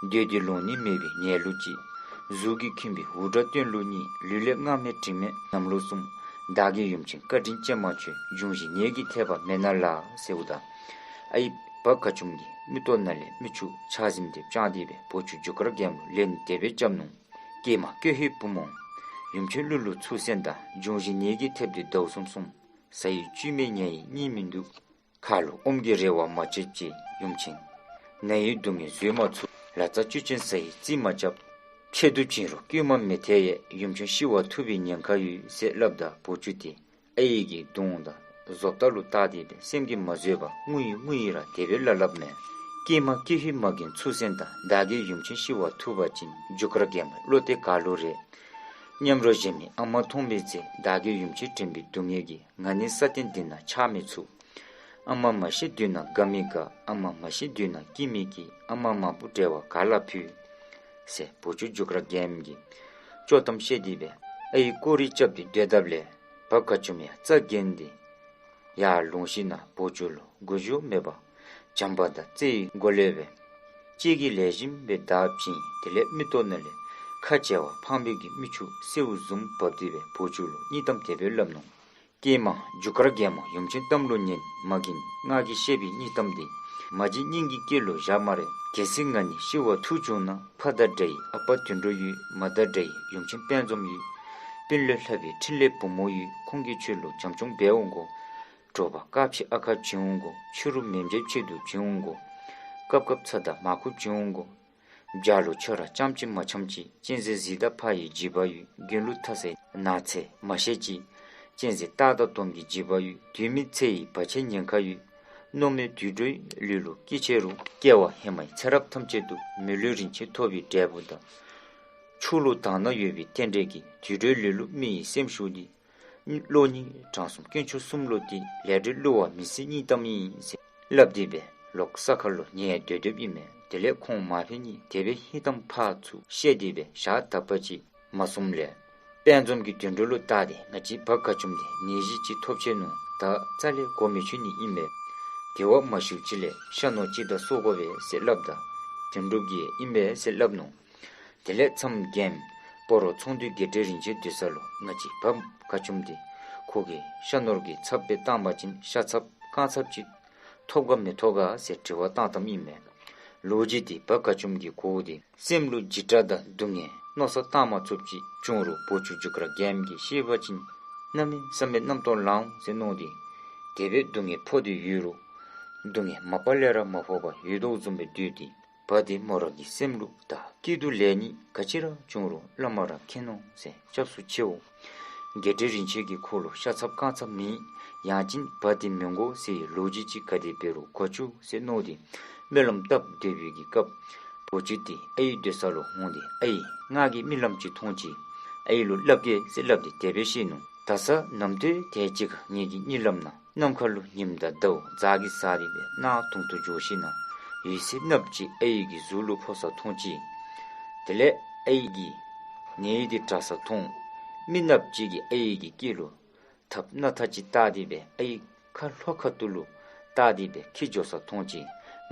སྡོད་དེ་ལོང་ནི་མེད་པའི་ཉལ་ལུགས་ཅིག། གཟུགས་ཀྱིས་ཁེངས་པའི་འུར་སྒྲ་སྟོན་ལུགས་གཉིས། ལུས་ལས་རྔ་མེད་དྲི་མེད་གནམ་ལོ་གསུམ། བདག་གིས་ཡུམ་ཆེན་བཀའ་དྲིན་ཅན་མ་ཁྱོད། འབྱུང་བཞི་ནད་ཀྱི་ཐེབས་པ་མེད་ན་ལགས་ཟེརཝ་ད་ཨའི་བ་དགའ་ཅུམ་གྱི་མིག་ཏོ་ནང་ལས་མིག་ཆུ་ཆར་ཟིམ་དེ་སྦེ་བཅག་སྟེ་སྦེ་བོའུ་ཅུ་རྒྱུ་སྐར་རྒྱལམོ་ལུ་ལན་དེ་སྦེ་རྐྱབ་ནུག། ཀྱེ་མ་ཀྱེ་ཧུད་བུ་མོ། ཡུམ་ཆེན་གླུ་ལུ་ཚུར་གསན་དང་། འབྱུང་བཞི་ནད་ཀྱི་ཐེབས་དེ་ཟླཝ་གསུམ་སོང་། ཟ་ཡི་བཅུད་མེད་ཉལ་ཡི་གཉིད་མི་འདུག། ཁ་ལུ་ཨོམ་གྱི་རེ་བ་མ་བྱེད་ཅིག། ཡུམ་ཆེན་ན་ཡི་སྡུག་བསྔལ་བཟོད་མ་ཚུགས། ལ་རྩྭ་བཅུད་ཅན་ཟ་ཡི་རྩིས་མ་རྐྱབ། ཆེད་དུ་བྱིན་རུང་བསྐུལ་མ་མི་ཐེག་ཡས། ཡུམ་ཆེན་ཤི་བ་ཐུབ་པའི་ཉེན་ཁ་ཡོད་ཟེར་སླབ་ད་བོའུ་ཅུ་དེ་ཨའི་གི་གདོང་དང་བཟོ་ལྟ་ལུ་བལྟ་སྟེ་སྦེ་སེམས་ཀྱིས་མ་བཟོད་པར་ངུ་ཡི་ངུ་ཡི་ར་དེ་སྦེ་སླབ་སླབ་མས། ཀྱེ་མ་ཀྱེ་ཧུད་མ་རྒན་ཚུར་གསན་དང་། བདག་གིས་ཡུམ་ཆེན་ཤི་བ་ཐུབ་པ་ཅིན། རྒྱུ་སྐར་རྒྱལམོ་བློ་གཏད་ག་ལུ་རེ། མཉམ་རོགས་གཞན་མི་ཨ་མ་མཐོང་མི་ཚེ། བདག་གིས་ཡུམ་ཆེན་དྲན་པའི་སྡུག་བསྔལ་གྱིས། ང་ནི་ས་སྟེང་འདི་ན་ཆགས་མི་ཚུགས། ཨ་མ་མ་ཤེས་དུས་ན་དགའ་མི་དགའ། ཨ་མ་མ་ཤེས་དུས་ན་སྐྱིད་མི་སྐྱིད། ཨ་མ་མ་བུ་འབྲེལ་བ་ག་ལ་ཕུལ་ཟེར་བོའུ་ཅུ་རྒྱུ་སྐར་རྒྱལམོ་གིས་བཅོལ་གཏམ་བཤད་དེ་སྦེ་ཨའི་སྐོར་ར་རྐྱབ་སྟེ་སྡོད་དཔ་ལས་བ་དགའ་ཅུམ་ཡང་རྩྭ་གྱོན་ཏེ་ཡར་ལོང་ཞིནམ་ལས་བོའུ་ཅུ་ལུ་མགུ་མཇུག་མེད་པར་བྱམས་པ་དང་བརྩེ་བའི་སྒོ་ལས་སྦེ་ལྕེ་གིས་ལེགས་ཤོམ་སྦེ་བརྡབ་བྱིན། དེ་ལས་མིག་ཏོ་ནང་ལས་ཁ་བྱེ་བ་འཕངས་པའི་གི་མིག་ཆུ་སེརཝ་བཟུམ་བབས་ཏེ་སྦེ་བོའུ་ཅུ་ལུ་སྙིང་གཏམ་དེ་སྦེ་སླབ་ནུག། ཀྱེ་མ་རྒྱུ་སྐར་རྒྱལམོ། ཡུམ་ཆེན་གཏམ་ལུ་ཉན། མ་རྒན་ང་གིས་བཤད་པའི་སྙིང་གཏམ་འདི་མ་བརྗེད་སྙིང་གི་དཀྱིལ་ལུ་བཞག་སྨ་རེ། གལ་སྲིད་ང་ནི་ཤི་བ་ཐུག་བྱུང་ན། ཕ་དང་འདྲ་བའི་ཨ་པ་དོན་གྲུབ་ཡོད། མ་དང་འདྲ་བའི་ཡུམ་ཆེན་དཔལ་འཛོམས་ཡོད། སྤུན་ལས་ལྷག་པའི་འཕྲིན་ལས་བུ་མོ་ཡོད། ཁོང་གིས་ཁྱོད་ལུ་བྱམས་སྐྱོང་འབད་འོང་གོ། དྲོ་པ་དཀར་ཕྱེ་ཨ་ཁ་བྱིན་འོང་གོ། ཕྱི་རུ་མེ་མཇལ་ཆེད་དུ་བྱིན་འོང་གོ། སྐབས་སྐབས་ཚྭ་དང་མར་ཁུ་བྱིན་འོང་གོ། བྱག་ལུ་ཆ་ར་རྐྱངམ་གཅིག་མ་འཁྱམ་ཅིག། གཅན་གཟན་གཟིག་དང་ཕ་ཡི་འཇིགས་པ་ཡོད། རྒྱུན་ལུ་ཐ་སའི་ནགས་ཚལ་མ་བཤལ་ཅིག། གཅན་གཟན་སྟག་དང་དོམ་གྱི་འཇིགས་པ་ཡོད། དུས་མིན་ཚེ་ཡི་བར་ཆད་ཉེན་ཁ་ཡོད། མནོ་མེད་དུད་འགྲོའི་ལུས་ལུ་སྐྱེས་ཆེ་རུང་། སྐྱེ་བ་ཧེ་མའི་ཚེ་རབས་ཐམས་ཅད་དུ། མི་ལུས་རིན་ཆེན་ཐོབ་པའི་འབྲས་བུ་དང་། ཕྱོགས་ལུ་དག་སྣང་ཡོད་པའི་རྟེན་འབྲེལ་གྱིས། དུད་འགྲོའི་ལུས་ལུ་མི་ཡི་སེམས་ཞུགས་ཏེ། བློ་སྙིང་བྲང་གསུམ་དཀོན་མཆོག་གསུམ་ལུ་བསྟེན། ལས་འབྲས་བསླུ་བ་མི་སྲིད་སྙིང་གཏམ་ཡིན་ཟེར་སླབ་སྟེ་སྦེ་ལོག་ས་ཁར་ལུ་ཉལ་སྡོད་སྡོདཔ་ཨིན་མས། དེ་ལས་ཁོང་མ་ཕེབས་ནི་དེ་སྦེ་སྙིང་གཏམ་ཕར་ཚུར་བཤད་དེ་སྦེ་ཞག་དག་པ་ཅིག་མ་སོངམ་ལས་དཔལ་འཛོམས་ཀྱིས་དོན་གྲུབ་ལུ་བལྟ་སྟེ་ང་བཅས་བ་དགའ་ཅུམ་དེ་ནད་གཞི་ཅིག་ཐོབ་ཆི་ནུག། ད་རྩ་ལས་གོ་མི་ཆོད་ནི་ཨིན་པས། དེ་བ་མ་ཤིཝ་ཅིག་ལས་ཤ་ནོར་ཅིག་ད་གསོ་དགོ་པས་ཟེར་སླབ་ད་དོན་གྲུབ་ཀྱིས་ཨིན་པས་ཟེར་སླབ་ནུག། དེ་ལས་མཚམས་རྒནམ་སྤ་རོ་ཚོང་འདུས་དགེ་བཀྲིས་རིན་ཆེན་སྡོད་ས་ལུ་ང་བཅས་བ་དགའ་ཅུམ་དེ་ཁོ་གི་ཤ་ནོར་གྱི་ཚབ་སྦེ་བཏང་པ་ཅིན་ཤ་ཚབ་རྐང་ཚབ་ཅིག་ཐོབ་ག་མི་ཐོབ་ག་ཟེར་དྲི་བ་བཏང་བཏངམ་ཨིན་མས། ལོ་རྒྱུས་དེ་བ་དགའ་ཅུམ་གྱིས་གོཝ་ད་སེམས་ལུ་འཇིགས་སྐྲག་དང་སྡུག་བསྔལ་མནོ་བསམ་བཏང་མ་ཚུགསཔ་ཅིག་བྱུང་རུང་བོ་ཅུ་རྒྱུ་སྐར་རྒནམ་གྱིས་ཤེས་པ་ཅིན་གནམ་མེད་ས་མེད་རྣམ་རྟོག་ལང་འོང་ཟེར་མནོ་སྟེ་དེ་སྦེ་སྡུག་བསྔལ་ཕོག་སྟེ་ཡོད་རུང་སྡུག་བསྔལ་མ་པ་ལས་ར་མ་ཕོག་པར་ཡོད་དོ་བཟུམ་སྦེ་སྡོད་དེ་བ་དེ་མོ་ར་གི་སེམས་ལུ་ད་སྐྱིད་སྡུག་ལེགས་ཉེས་ག་ཅི་ར་བྱུང་རུང་བླ་མ་ར་མཁྱེན་ནོ་ཟེར་སྐྱབས་སུ་མཆིའོ། དགེ་བཀྲིས་རིན་ཆེན་གྱིས་ཁོ་ལུ་ཤ་ཚབ་རྐང་ཚབ་མེད། ཡང་ཅིན་བ་དེ་མི་དགོ་ཟེར་བའི་ལོ་རྒྱུས་ཅིག་ག་དེ་འབད་རུང་གོ་བཅུག་ཟེར་མནོ་སྟེ་སྨོན་ལམ་བཏབ་སྡོད་པའི་གི་སྐབས་བོ་ཅུ་དེ་ཨའི་སྡོད་ས་ལུ་འོང་སྟེ་ཨའི་ང་གིས་རྨི་ལམ་ཅིག་མཐོང་ཅི། ཨའི་ལུ་སླབ་གེ་ཟེར་སླབ་སྟེ་དེ་སྦེ་བཤད་ནུག། ད་ས་ནམ་དུས་དེ་ཅིག་ཁར་ངེ་གི་གཉིད་ལམ་ནང་ནམ་མཁའ་ལུ་ཉིམ་དང་ཟླཝ་གཟའ་གིས་ཟ་སྟེ་སྦེ་གནག་དུང་དུ་འགྱོ་ཞིནམ་ལས་འོད་ཟེར་གནགཔོ་ཅིག་ཨའི་གི་གཟུགས་ལུ་ཕོག་ས་མཐོང་ཅི། དེ་ལས་ཨའི་གི་ནད་འདི་དྲག་ས་མཐོང་། མི་གནགཔོ་ཅིག་གིས་ཨའི་གི་སྐེ་ལུ་ཐགཔ་སྣ་ཐག་ཅིག་བཏགས་ཏེ་སྦེ་ཨའི་ཁ་ལྷོ་ཁ་ཐུག་ལུ་བཏགས་ཏེ་སྦེ་འཁྱིད་འགྱོ་ས་མཐོང་ཅི།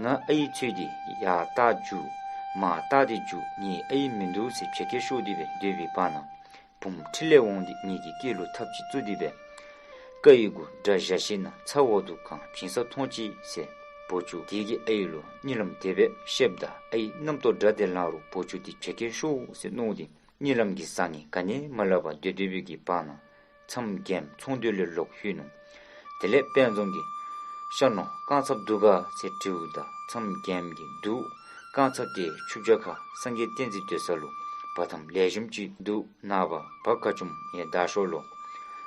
ང་ཨའི་འཚོལ་ཏེ་ཡར་བལྟ་རྒྱུག་མར་བལྟ་སྟེ་རྒྱུག་ངེའི་ཨའི་མིན་འདུག་ཟེར་བྱེད་སྐད་ཤོར་ཏེ་སྦེ་སྡོད་པའི་བར་ན་བུམོ་འཕྲིན་ལས་འོང་སྟེ་ངེ་གི་སྐེ་ལུ་ཐགཔ་ཅིག་བཙུགས་ཏེ་སྦེ་ཀ་ཡི་གུ་དགྲ་བཞག་ཞིནམ་ལས་ཚ་འོག་ཏུ་གང་བྱིན་ས་མཐོང་ཅི་ཟེར་བོ་ཅུ་དེ་གིས་ཨའི་ལུ་གཉིད་ལམ་དེ་སྦེ་བཤདཔ་ད་ཨའི་རྣམ་རྟོག་དགྲ་དེ་ལང་རུང་བོ་ཅུ་དེ་བྱེད་སྐད་ཤོར་ཟེར་མནོ་སྟེ་གཉིད་ལམ་གྱི་བཟང་ངན་ག་ནི་མ་སླབ་པར་སྡོད་སྡོད་པའི་གི་བར་ན་མཚམས་རྒནམ་ཚོང་འདུས་ལས་ལོག་ལྷོད་ནུག། དེ་ལས་དཔལ་འཛོམས་ཀྱིས་ཤ་ནོར་རྐང་ཚབ་འདུག་ག་ཟེར་དྲིཝ་ད་མཚམས་རྒནམ་གྱིས་འདུག། རྐང་ཚབ་དེ་ཆུ་བྱ་ཁ་སངས་རྒྱས་བསྟན་འཛིན་སྡོད་ས་ལུ་ བ་དམ་ལེགས་ཤོམ་ཅིག་འདུག་ན་པ་བ་དགའ་ཅུམ་ངེའི་མདའ་ཤོག་ལུ་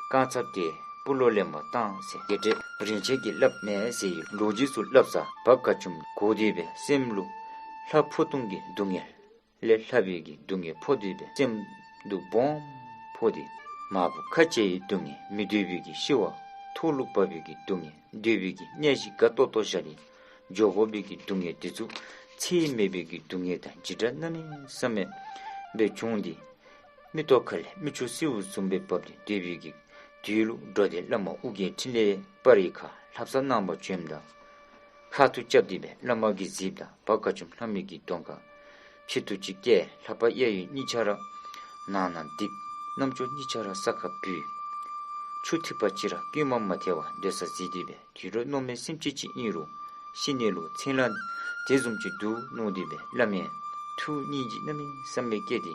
རྐང་ཚབ་དེ་སྤུ་ལོ་ལེན་པར་བཏང་ཟེར་དགེ་བཀྲིས་རིན་ཆེན་གྱིས་སླབ་མས་ཟེར་ལོ་རྒྱུས་ཚུ་སླབ་ས་བ་དགའ་ཅུམ་གོ་སྟེ་སྦེ་སེམས་ལུ་ལྷ་འཕོ་ལྟུང་གི་སྡུག་བསྔལ་ལས་ལྷག་པའི་གི་སྡུག་བསྔལ་ཕོག་སྟེ་སྦེ་སེམས་སྡུག་སྦོམ་ཕོག་སྟེ་མ་བུ་ཁ་བཅད་ཡི་སྡུག་བསྔལ་མི་འདོད་པའི་གི་ཤི་བ་ཐོག་ལུ་བབས་པའི་གི་སྡུག་བསྔལ་འདོད་པའི་གི་གནས་གཞི་དགའ་ཏོག་ཏོ་བཞག་སྟེ་འགྱོ་དགོ་པའི་གི་སྡུག་བསྔལ་དེ་ཚུ་ཚད་མེད་པའི་གི་སྡུག་བསྔལ་དང་འཇིགས་སྐྲག་གནམ་མེད་ས་མེད་སྦེ་བྱུང་སྟེ་མིག་ཏོ་ཁ་ལས་མིག་ཆུ་སེརཝ་བཟུམ་སྦེ་བབས་ཏེ་སྡོད་པའི་གི་དུས་ལུ་འགྲོ་དོན་བླ་མ་ཨོ་རྒྱན་འཕྲིན་ལས་སྤ་རི་ཁ་ལྷ་བསངས་གནང་བར་བྱོནམ་ད་ཁ་ཐུག་རྐྱབ་སྟེ་སྦེ་བླ་མ་གིས་གཟིགསཔ་ད་བ་དགའ་ཅུམ་ལྷ་མོའི་གི་གདོང་ཁར་ཕྱེད་དུ་ཅིག་བཀལ། ལྷ་པ་གཡས་གཡོན་གཉིས་ཆ་ར་ནང་ན་རྡིབ། རྣམ་ཅོ་གཉིས་ཆ་ར་ས་ཁར་བུད། ཆུ་ཐིགས་པ་ཅིག་ར་བསྐུལ་མ་མ་ཐལ་བར་སྡོད་ས་གཟིགས་ཏེ་སྦེ་དུད་འགྲོ་མནོ་མེད་སེམས་ཅན་ཅིག་ཨིན་རུང་ཤི་ནི་ལུ་འཚེར་སྣང་དེ་བཟུམ་ཅིག་འདུག་མནོ་སྟེ་སྦེ་བླ་མའི་ཐུགས་སྙིང་རྗེ་གནམ་མེད་ས་མེད་སྐྱེས་ཏེ་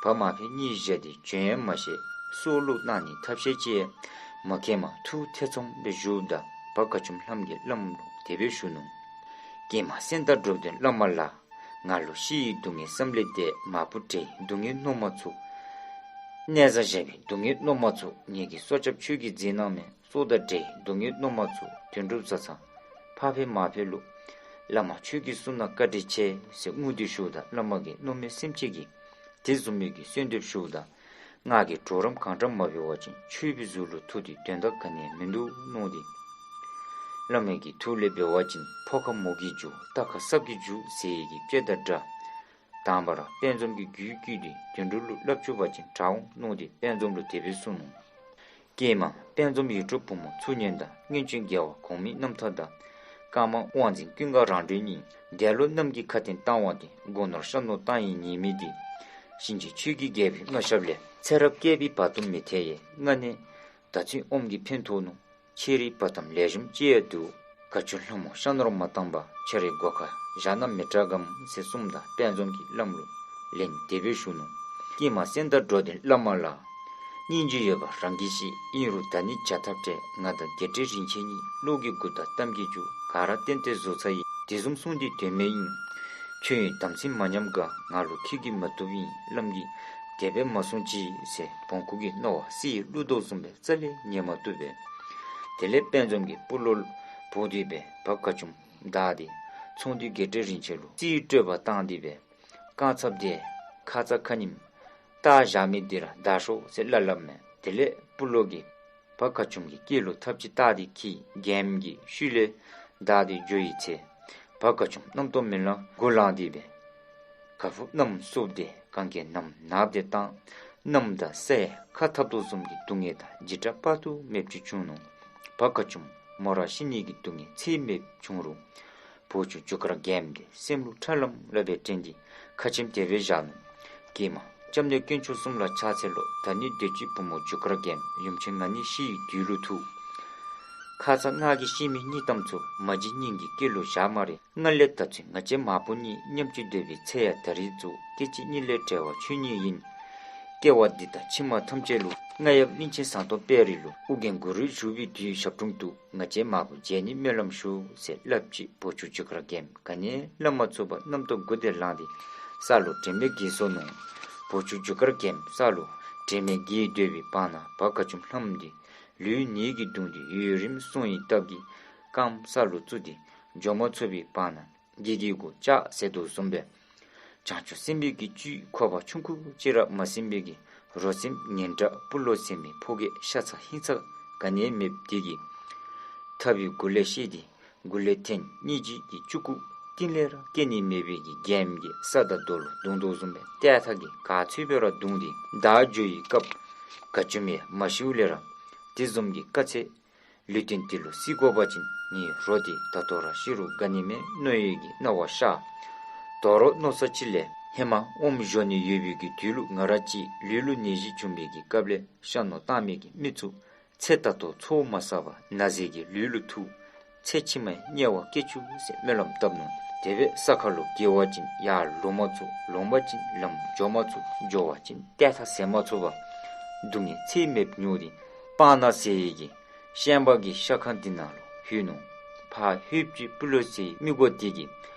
བ་མ་ཕེ་གཉིས་བཞག་སྟེ་བྱོན་ཡང་མ་ཤེས། སྲོག་བླུ་གནང་ནི་ཐབས་ཤེས་ཅིག་མ་མཁྱེནམ་ཐུགས་ཐེ་ཚོམ་སྦེ་བཞུགསཔ་ད་བ་དགའ་ཅུམ་ལྷ་མོ་གིས་བླམ་ལུ་དེ་སྦེ་ཞུ་ནུག། ཀྱེ་མ་སེང་སྟག་འགྲོ་དོན་བླ་མ་ལགས། ང་ལུ་ཤི་ཡི་སྡུག་བསྔལ་བསམ་ལས་འདས། མ་བུ་བྲལ་ཡི་སྡུག་བསྔལ་མནོ་མ་ཚུགས། གནས་བཟའ་བཞག་པའི་སྡུག་བསྔལ་མནོ་མ་ཚུགས། ངེ་གི་སྲོག་སྐྱབས་ཁྱོད་ཀྱིས་མཛད་གནང་མས། སྲོག་དང་བྲལ་ཡི་སྡུག་བསྔལ་མནོ་མ་ཚུགས། དུད་འགྲོ་བཟའ་ཚང་ཕ་ཕེ་མ་ཕེ་ལུ་བླ་མ་ཁྱོད་ཀྱིས་གསུངས་གནང་བཀའ་དྲིན་ཆེ་ཟེར་ངུ་སྟེ་ཞུཝ་ད་བླ་མ་གིས་མནོ་མེད་སེམས་ཅན་གྱི་དེ་བཟུམ་མའི་གི་གསོལ་འདེབས་ཞུཝ་ད་ང་གིས་གྲོགས་རམ་གང་དྲག་མ་འབད་བ་ཅིན་ཆོས་པའི་གཟུགས་ལུ་ཐུག་སྟེ་དོན་དག་ག་ནི་ཡང་མིན་འདུག་མནོ་སྟེ་བླ་མའི་གི་ཐུགས་ལས་འབད་བ་ཅིན་ཕོ་ཁ་མོ་གི་རྒྱུ་རྟ་ཁ་སྲབ་ཀྱི་རྒྱུ་ཟེར་ཡི་གི་དཔེ་དང་འདྲ། དང་པ་ར་དཔལ་འཛོམས་ཀྱི་རྒྱུད་བསྐུལ་ཏེ་དུད་འགྲོ་ལུ་སླབ་བཅུག་པ་ཅིན་དྲག་འོང་མནོ་སྟེ་དཔལ་འཛོམས་ལུ་དེ་སྦེ་གསུངས་ནུག། ཀྱེ་མ་དཔལ་འཛོམས་ཡིད་འཕྲོག་བུ་མོ་ཚུར་ཉན་དང་། སྔོན་བྱོན་རྒྱལ་བ་གོང་མའི་རྣམ་ཐར་དང་། བཀའ་མ་དབང་འཛིན་ཀུན་དགའ་རང་གྲོལ་གཉིས། འདས་ལོག་རྣམས་ཀྱི་ཁ་ཏོན་བཏང་བ་དེ། སྒོ་ནོར་ཤ་ནོར་བཏང་ཡི་ཉེས་དམིགས་འདི། གཤིན་རྗེ་ཆོས་ཀྱི་རྒྱལ་པོའི་མངའ་ཞབས་ལས། ཚེ་རབས་བསྐལ་པའི་བར་དུ་མི་ཐལ་ཡི། སྔ་ནས་ད་ཚུན་ཨོམ་གྱི་ཕན་ཐོགས་ནུག། ཁྱེད་རའི་བ་དམ་ལེགས་ཤོམ་ཅིག་ཡང་འདུག། དགའ་ཅུམ་ལྷ་མོ་ཤ་ནོར་མ་བཏང་པར་ཁྱེད་རའི་སྒོ་ཁར་བཞག་ན་མི་དྲག་གམ་ཟེར་གསུངསམ་ད་དཔལ་འཛོམས་ཀྱིས་བླམ་ལུ་ལན་དེ་སྦེ་ཞུ་ནུག། ཀྱེ་མ་སེང་སྟག་འགྲོ་དོན་བླ་མ་ལགས། སྙིང་རྗེ་ཡོད་པ་རང་གིས་ཤེས། ཨིན་རུང་ད་ནི་བྱ་ཐབས་བྲལ། ང་དང་དགེ་བཀྲིས་རིན་ཆེན་གཉིས། བློ་གི་མགུ་དང་གཏམ་གྱི་མཇུག། ག་ར་གཏན་གཏན་བཟོ་ཚར་ཡི། དེ་བཟུམ་གསུངས་ཏེ་དོན་མེད་ཨིན། ཁྱོད་ཡང་དམ་ཚིག་མ་ཉམས་ག། ང་ལུ་ཁྱོད་ཀྱིས་མ་བཏུབ་ཨིན། བླམ་གྱིས་དེ་སྦེ་མ་གསུང་ཅིག་ཟེར་བོང་ཀུ་གིས་རྣ་བར་གསེར་བླུགས་དོ་བཟུམ་སྦེ་རྩ་ལས་ཉན་མ་བཏུབ་པས། དེ་ལས་དཔལ་འཛོམས་ཀྱིས་སྤུ་ལོ་བོར་ཏེ་སྦེ་བ་དགའ་ཅུམ་བདའ་སྟེ་ཚོང་འདུས་དགེ་བཀྲིས་རིན་ཆེན་ལུ་རྩིས་སྤྲོད་པར་བཏང་སྟེ་སྦེ་རྐང་ཚབ་དེ་ཁ་ཙ་ཁ་ཉིནམ་བཏགས་བཞག་མི་དེ་ར་བདའ་ཤོག་ཟེར་སླབ་སླབ་མས། དེ་ལས་སྤུ་ལོ་གིས་བ་དགའ་ཅུམ་གྱི་སྐེ་ལུ་ཐགཔ་ཅིག་བཏགས་ཏེ་འཁྱིད་རྒྱལམོ་གི་ཤུལ་ལས་བདའ་སྟེ་འགྱོ་ཡི་ཚེ་བ་དགའ་ཅུམ་རྣམ་རྟོག་མེ་ལོང་གུ་ལངས་ཏེ་སྦེ་ཁ་སྦུབ་གནམ་བསུབས་ཏེ་གན་རྐྱལ་ནམ་ནགཔ་དེ་བཏང་། གནམ་དང་ས་ཡང་ཁ་འཐབ་དོ་བཟུམ་གྱི་སྡུག་བསྔལ་དང་འཇིགས་སྐྲག་དཔག་ཏུ་མེདཔ་ཅིག་བྱུང་ནུག། བ་དགའ་ཅུམ་མོ་ར་ཤི་ནི་གི་སྡུག་བསྔལ་ཚད་མེད་བྱུང་རུང་བུ་ཆུང་རྒྱུ་སྐར་རྒྱལམོ་དེ་སེམས་ལུ་ཁྲ་ལམ་ལམ་སྦེ་དྲན་ཏེ་ཁ་ཆེམས་དེ་སྦེ་བཞག་ནུག། ཀྱེ་མ་སྐྱབས་གནས་དཀོན་མཆོག་གསུམ་ལ་ཕྱག་འཚལ་ལོ། ད་ནི་སྡོད་ཅི་བུ་མོ་རྒྱུ་སྐར་རྒྱལམོ། ཡུམ་ཆེན་ང་ནི་ཤི་ཡི་དུས་ལུ་ཐུག། ཁ་ཙ་ང་གིས་ཤེས་མི་སྙིང་གཏམ་ཚུ་མ་གཞི་སྙིང་གི་དཀྱིལ་ལུ་བཞག་སྨ་རེ། སྔར་ལས་ད་ཚུན་ང་བཅས་མ་བུ་གཉིས་མཉམ་གཅིག་སྡོད་པའི་ཚེ་ཡང་ད་རིས་རྫོགས། སྐྱེ་གཅིག་གཉིས་ལས་བྲལ་བ་ཆོས་ཉིད་ཡིན། སྐྱེ་བ་འདི་དང་ཕྱི་མ་ཐམས་ཅད་ལུ། རྔ་ཡབ་གླིང་ཆེན་ཟངས་མདོག་དཔལ་རི་ལུ། ཨོ་རྒྱན་གུ་རུ་བཞུགས་པའི་དུས་ཞབས་དྲུང་དུ། ང་བཅས་མ་བུ་མཇལ་ནི་སྨོན་ལམ་ཞུ་ཟེར་སླབ་ཅི། བུ་ཆུང་རྒྱུ་སྐར་རྒྱལམོ་ག་ནི་ཡང་སླབ་མ་ཚུགས་པར་རྣམ་རྟོག་མགུ་ཏོ་ལངས་ཏེ་ས་ལུ་དྲན་མེད་འགྱེལ་སོ་ནུག། བུ་ཆུང་རྒྱུ་སྐར་རྒྱལམོ་ས་ལུ་དྲན་མེད་འགྱེལ་སྡོད་པའི་བར་ན་བ་དགའ་ཅུམ་ལྷམོ་འདི་ལུས་ནད་ཀྱིས་གདུངས་ཏེ་ཡུན་རིངམོ་སོང་ཡི་སྟབས་ཀྱིས་རྐངམ་ས་ལུ་བཙུགས་ཏེ་འགྱོ་མ་ཚུགས་པའི་བར་ན་སྒྱིད་ཀྱི་གུ་ལྕགས་ཟེར་དོ་བཟུམ་སྦེ་བྱང་ཆུབ་སེམས་དཔའི་གི་བཅུད་ཁོག་པ་ཆུང་ཀུ་ཅིག་ར་མ་ཟིན་པའི་གི་རོ་སེམས་ངན་དྲགས་སྤུ་ལོ་ཟེར་མི་ཕོ་སྐྱེས་ཤ་ཚ་ཧིང་ཚ་ག་ནི་ཡང་མེདཔ་དེ་གིས་ཐབས་ཡོད་མགུ་ལས་ཤེས་ཏེ་མགུ་ལས་ཐེངས་གཉིས་ཅིག་གི་ལྕུག་གུ་གཏིང་ལས་ར་སྐྱེ་ནི་མེད་པའི་གི་རྒྱལམོ་གིས་ས་དང་རྡོ་ལུ་བརྡུང་དོ་བཟུམ་སྦེ་ཏེ་ཐ་གིས་ག་ཚོད་སྦེ་ར་བརྡུངས་ཏེ་བདའ་འགྱོ་ཡི་སྐབས་དགའ་ཅུམ་ཡང་མ་ཤིཝ་ལས་ར་དེ་བཟུམ་གྱི་དཀའ་ཚེགས་ལུས་རྟེན་འདི་ལུ་སྲིད་དགོ་པ་ཅིན་ངེའི་རོ་འདི་ད་ལྟོ་ར་ཤི་རུང་དགའ་ནི་མས་མནོ་ཡི་གི་སྣང་བ་ཤར། དོ་རུང་མནོ་ས་ཅིག་ལས་ཧེ་མ་ཨོམ་བཞོ་ནི་ཡོད་པའི་གི་དུས་ལུ་ང་ར་གཅིག་ལུས་ལུ་ནད་གཞི་བྱུང་བའི་གི་སྐབས་ལས་ཤ་ནོར་བཏང་མི་གི་མི་ཚུ་ཚེ་ད་ལྟོ་ཚོགས་མ་བསགས་པར་ན་ཟེར་གྱི་ལུས་ལུ་ཐུག། ཚེ་ཕྱི་མའི་དམྱལ་བ་སྐྱེ་བཅུག་ཟེར་སྨོན་ལམ་བཏབ་ནུག། དེ་སྦེ་ས་ཁ་ལུ་འགྱེལ་བ་ཅིན་ཡར་ལོང་མ་ཚུགས། ལོང་པ་ཅིན་ལམ་འགྱོ་མ་ཚུགས། འགྱོ་བ་ཅིན་ཏེ་ཐ་ཟེར་མ་ཚུགས་པར་སྡུག་བསྔལ་ཚད་མེདཔ་མྱོང་སྟེ་སྤང་ན་ཟེར་བའི་གི་ཤན་པ་གི་ཤ་ཁང་འདི་ནང་ལུ་ལྷོད་ནུག། ཕར་ལྷོདཔ་ཅིག་སྤུ་ལོ་ཟེར་བའི་མི་གོ་དེ་གིས་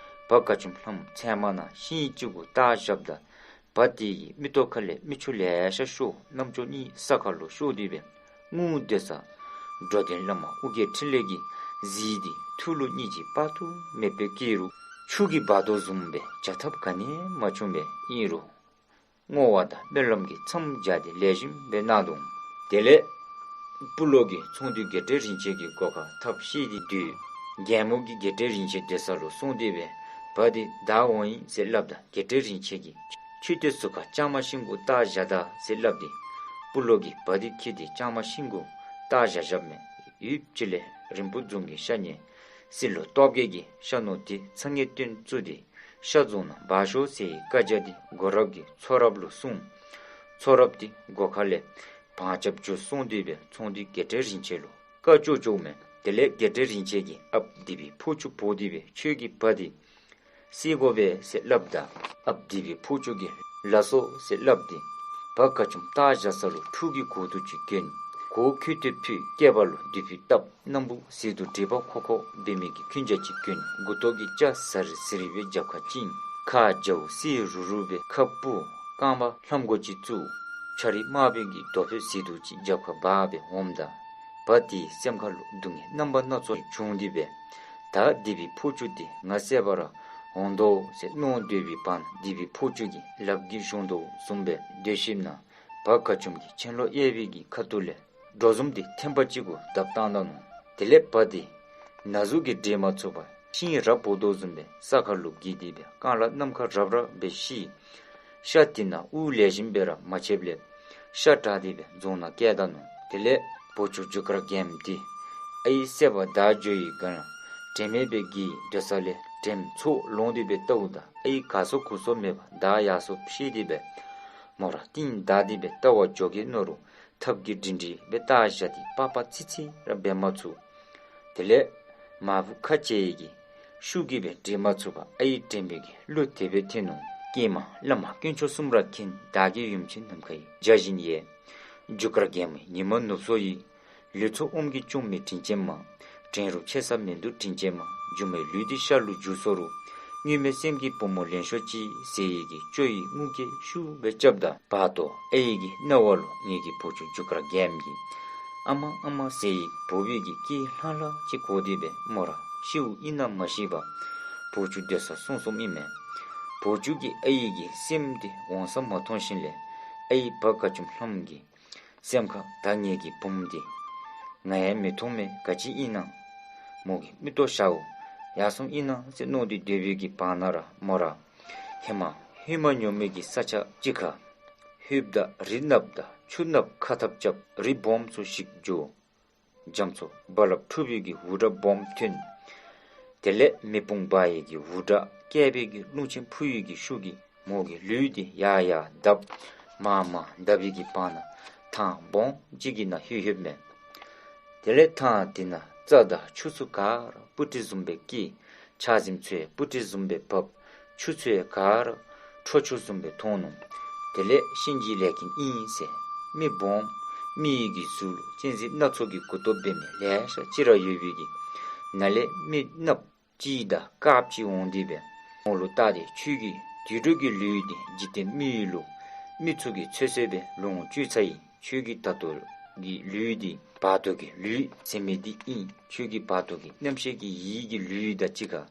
བ་དགའ་ཅུམ་ལྷམོ་ཚལ་མ་ནང་ཤིང་ཅིག་གུ་བཏགས་བཞགཔ་ད་ བ་དེ་གིས་མིག་ཏོ་ཁ་ལས་མིག་ཆུ་ལེ་ཤ་ཤོར། རྣམ་ཅོ་གཉིས་ས་ཁ་ལུ་ཤོར་ཏེ་སྦེ་སྔུ་སྡོད་ས་འགྲོ་དོན་བླ་མ་ཨོ་རྒྱན་འཕྲིན་ལས་ཀྱིས་གཟིགས་ཏེ་ཐུགས་ལུ་སྙིང་རྗེ་དཔག་ཏུ་མེད་པའི་སྐྱེས་རུང་ཆུ་གིས་འབག་དོ་བཟུམ་སྦེ་བྱ་ཐབས་ག་ནི་ཡང་མ་བྱུང་བས། ཨིན་རུང་བསྔོ་བ་དང་སྨོན་ལམ་གྱིས་མཚམས་སྦྱར་ཏེ་ལེགས་ཤོམ་སྦེ་གནང་དོ། དེ་ལས་སྤུ་ལོ་གིས་ཚོང་འདུས་རྒྱལ་ཕྲན་རིན་ཆེན་གྱི་སྒོ་ཁར་ཐགཔ་བཤེད་དེ་སྡོད། རྒྱལ་མོ་གིས་རྒྱལ་ཕྲན་རིན་ཆེན་སྡོད་ས་ལུ་སོང་སྟེ་སྦེ་བ་དེ་བདའ་འོང་ཡི་ཟེར་སླབ་ད་རྒྱལ་ཕྲན་རིན་ཆེན་གྱིས་ཁྱོད་དེ་ཟུར་ཁར་ལྕང་མ་ཤིང་གུ་བཏགས་བཞག་ད་ཟེར་སླབ་སྟེ་སྤུ་ལོ་གིས་བ་དེ་འཁྱིད་དེ་ལྕང་མ་ཤིང་གུ་བཏགས་བཞག་བཞགཔ་མས། ཡུདཔ་ཅིག་ལས་རིན་སྤུངས་རྫོང་གི་ཤ་ཉེ་སྲིད་ལོ་སྟོབས་རྒྱས་ཀྱིས་ཤ་ནོར་དེ་ཚ་ངེས་སྟོན་བཙུགས་ཏེ་ཤ་རྫོང་ནང་འབག་ཤོག་ཟེར་བཀའ་རྒྱ་དེ་སྒོ་རཔ་གིས་ཚོང་རཔ་ལུ་གསུངས། ཚོང་རཔ་དེ་སྒོ་ཁ་ལས་བང་རྐྱབ་འགྱོ་སོང་སྟེ་སྦེ་ཚོང་འདུས་རྒྱལ་ཕྲན་རིན་ཆེན་ལུ་བཀའ་བཅོལ་བཅོལཝ་མས། དེ་ལས་རྒྱལ་ཕྲན་རིན་ཆེན་གྱིས་ཨཔ་སྡིག་པའི་ཕོ་ཁྱུ་འབོ་སྟེ་སྦེ་ཁྱོད་ཀྱིས་བ་དེ་བསད་དགོ་པས་ཟེར་སླབ་ད་ཨཔ་སྡིག་པའི་ཕོ་ཁྱུ་གིས་ལགས་སོ་ཟེར་སླབ་སྟེ་བ་ག་ཅུམ་བཏགས་བཞག་ས་ལུ་ཁྲུ་གི་གོ་དུ་ཅིག་གྱོན། གོ་ཁྱུ་ཏེ་ཕུད་སྐེད་པ་ལུ་མདུད་ཕུད་བཏབ། སྣམ་བུ་ཟེ་དུག་དྲེག་པ་ཁོ་ཁོ་འབད་མི་གི་ཁྱུ་ཇ་ཅིག་གྱོན། མགུ་ཏོ་གི་སྐྱ་ཟ་རི་ཟི་རི་སྦེ་རྒྱབ་ཁར་བཅིངས། ཁ་ཇའུ་སི་རུ་རུ་སྦེ་ཁ་སྤུ་རྐང་པ་ལྷམ་གོ་ཅིག་བཙུགས། ཆ་རི་དམར་པོའི་གི་རྡོ་ཕུད་ཟེ་དུག་ཅིག་རྒྱབ་ཁར་འབག་སྦེ་འོངམ་ད་བ་དེའི་སེམས་ཁ་ལུ་སྡུག་བསྔལ་རྣམ་པ་སྣ་ཚོགས་བྱུང་སྟེ་སྦེ་ད་སྡིག་པའི་ཕོ་ཁྱུ་དེ་ང་བསད་པར་འོང་དོ་ཟེར་མནོ་སྡོད་པའི་བར་ན་སྡིག་པའི་ཕོ་ཁྱུ་གིས་ལགཔ་གིས་བཟུང་དོ་བཟུམ་སྦེ་སྡོད་ཞིནམ་ན་བ་ག་ཅུམ་གྱིས་ཆེན་ལོ་གཡས་པའི་གི་ཁ་ཐུག་ལས་གྲོ་ཟུམ་དེ་ཐེམ་པ་གཅིག་གུ་བརྡབ་བཏང་ད་ནུག། དེ་ལས་བ་དེ་ན་ཟུག་གིས་འདྲེན་མ་ཚུགས་པར་ཤིང་རབ་འབོ་དོ་བཟུམ་སྦེ་ས་ཁ་ལུ་འགྱེལ་ཏེ་སྦེ་རྐང་ལག་ནམ་མཁའ་རབ་རབ་སྦེ་ཤི། ཤ་དེ་ནང་དབུགས་ལེགས་ཤོམ་སྦེ་ར་མ་ཆདཔ་ལས་ཤ་དྲག་སྟེ་སྦེ་རྫོང་ནང་བསྐྱལ་ད་ནུག། དེ་ལས་བུ་ཆུང་རྒྱུ་སྐར་རྒྱལམོ་དེ་ཨའི་བསད་པར་བདའ་འགྱོ་བའི་སྒང་དྲན་མེད་སྦེ་འགྱེལ་སྡོད་ས་ལས་དྲན་ཚོར་ལོང་སྟེ་སྦེ་བལྟཝ་ད་ཨའི་ག་སོ་གུ་སོ་མེད་པར་བདའ་ཡར་སོ་ཤེས་ཏེ་སྦེ་མོ་ར་རྟིང་བདའ་སྟེ་སྦེ་བལྟ་བར་འགྱོ་གེ་མནོ་རུང་ཐགཔ་གིས་སྒྲིང་སྒྲིང་སྦེ་བཏགས་བཞག་སྟེ་པག་པ་ཚིག་ཚིག་ར་འབད་མ་ཚུགས། དེ་ལས་མ་བུ་ཁ་འབྱལ་གྱི་ཤུགས་ཀྱིས་སྦེ་འདྲེན་མ་ཚུགས་པར་ཨའི་དྲན་པའི་གི་གླུ་དེ་སྦེ་འཐེན་ནུག། ཀྱེ་མ་བླ་མ་དཀོན་མཆོག་གསུམ་ར་མཁྱེན། བདག་གི་ཡུམ་ཆེན་ནམ་མཁའི་འཇའ་བཞིན་ཡལ། རྒྱུ་སྐར་རྒྱལམོ་ཉི་མ་ནུབ་སོ་ཡི། ལུས་ཚོགས་ཨོམ་གྱིས་བཅུག་མི་དྲིན་ཅན་མ། དྲན་རུང་ཆེ་ས་མི་འདུག་དྲིན་ཅན་མ། སྒྱུ་མའི་ལུས་འདི་ཤ་ལུ་འགྱུར་སོ་རུང་། གཉུག་མའི་སེམས་ཀྱི་བུ་མོ་ལེན་ཤོག་ཅིག་ཟེར་བའི་གི་སྐྱོ་བའི་ངུ་སྐད་ཤུགས་སྦེ་རྐྱབ་ད་བར་དོ་ཨའི་གི་རྣ་བ་ལུ་ངེ་གི་བུ་ཆུང་རྒྱུ་སྐར་རྒྱལམོ་གིས་ཨ་མ་ཨ་མ་ཟེར་བའི་འབོ་བའི་གི་སྐད་ལྷང་ལྷང་ཅིག་གོ་སྟེ་སྦེ་མོ་ར་ཤིཝ་ཨིན་ན་མ་ཤེས་པར་བུ་ཆུང་སྡོད་སར་སོང་སོངམ་ཨིན་མས། བུ་ཆུང་གིས་ཨའི་གི་སེམས་དེ་འོང་ས་མ་མཐོང་ཞིནམ་ལས་ཨའི་བ་ག་ཅུམ་ལྷམོ་གི་སེམས་ཁར་ད་ངེ་གི་བུམོ་འདི་ང་ཡང་མི་མཐོང་མས། ག་ཅི་ཨིན་ན་མོ་གི་མིག་ཏོ་ཞརཝ་ཡར་སོངམ་ཨིན་ན་ཟེར་མནོ་སྟེ་སྡོད་པའི་གི་བར་ན་ར་མོ་ར་ཧེ་མ་ལྷོད་མ་མྱོང་མི་གི་ས་ཆ་ཅིག་ཁར་ལྷོདཔ་ད་རི་གནགཔོ་དང་ཆུ་གནགཔོ་ཁ་འཐབ་རྐྱབ། རི་སྦོམ་ཚུ་ཞིག་འགྱོ། རྒྱ་མཚོ་རྦ་རླབས་འཁྲུགས་པའི་གི་འུར་སྒྲ་སྦོམ་ཐོན། དེ་ལས་མེ་དཔུང་འབར་བའི་གི་འུར་སྒྲ་སྐད་པའི་གི་རླུང་ཆེན་འཕུ་བའི་གི་ཤུགས་ཀྱིས་མོ་གི་ལུས་འདི་ཡར་ཡར་བརྡབ། མར་མར་བརྡབ་པའི་གི་བར་ན་ཐང་སྦོམ་ཅིག་གི་ནང་ལྷོད་ལྷོདཔ་མས། དེ་ལས་ཐང་དེ་ནང་རྩྭ་དང་ཆུ་ཚུ་ག་ར་སྤུ་གྲི་བཟུམ་སྦེ་སྐྱེས། ཆར་ཟིམ་ཚུ་ཡང་སྤུ་གྲི་བཟུམ་སྦེ་བབས། ཆུ་ཚུ་ཡང་ག་ར་ཁྲོ་ཆུ་བཟུམ་སྦེ་མཐོང་ནུག། དེ་ལས་གཤིན་རྗེའི་ལས་མཁན་ཨིན་ཟེར་མི་སྦོམ་མི་ཡི་གི་གཟུགས་ལུ་གཅན་གཟན་སྣ་ཚོགས་ཀྱི་མགུ་ཏོ་འབད་མི་ལེ་ཤ་ཅིག་ར་ཡོད་པའི་གི་ནང་ལས་མི་གནགཔོ་ཅིག་དང་དཀརཔོ་ཅིག་འོང་སྟེ་སྦེ་མོ་ལུ་བལྟ་སྟེ་ཁྱོད་ཀྱི་དུད་འགྲོ་གི་ལུས་འདི་འཇིག་རྟེན་མི་ཡུལ་ལུ་མི་ཚུ་གིས་ཚོད་བསྲེ་སྦེ་ལོངས་སྤྱོད་ཚར་ཡི། ཁྱོད་ཀྱི་ད་ལྟོ་གི་ལུས་འདི་བར་དོ་གི་ལུས་ཟེར་མི་འདི་ཨིན། ཁྱོད་ཀྱིས་བར་དོ་གི་རྣམ་ཤེས་ཀྱི་ཡིད་ཀྱི་ལུས་དང་གཅིག་ཁར་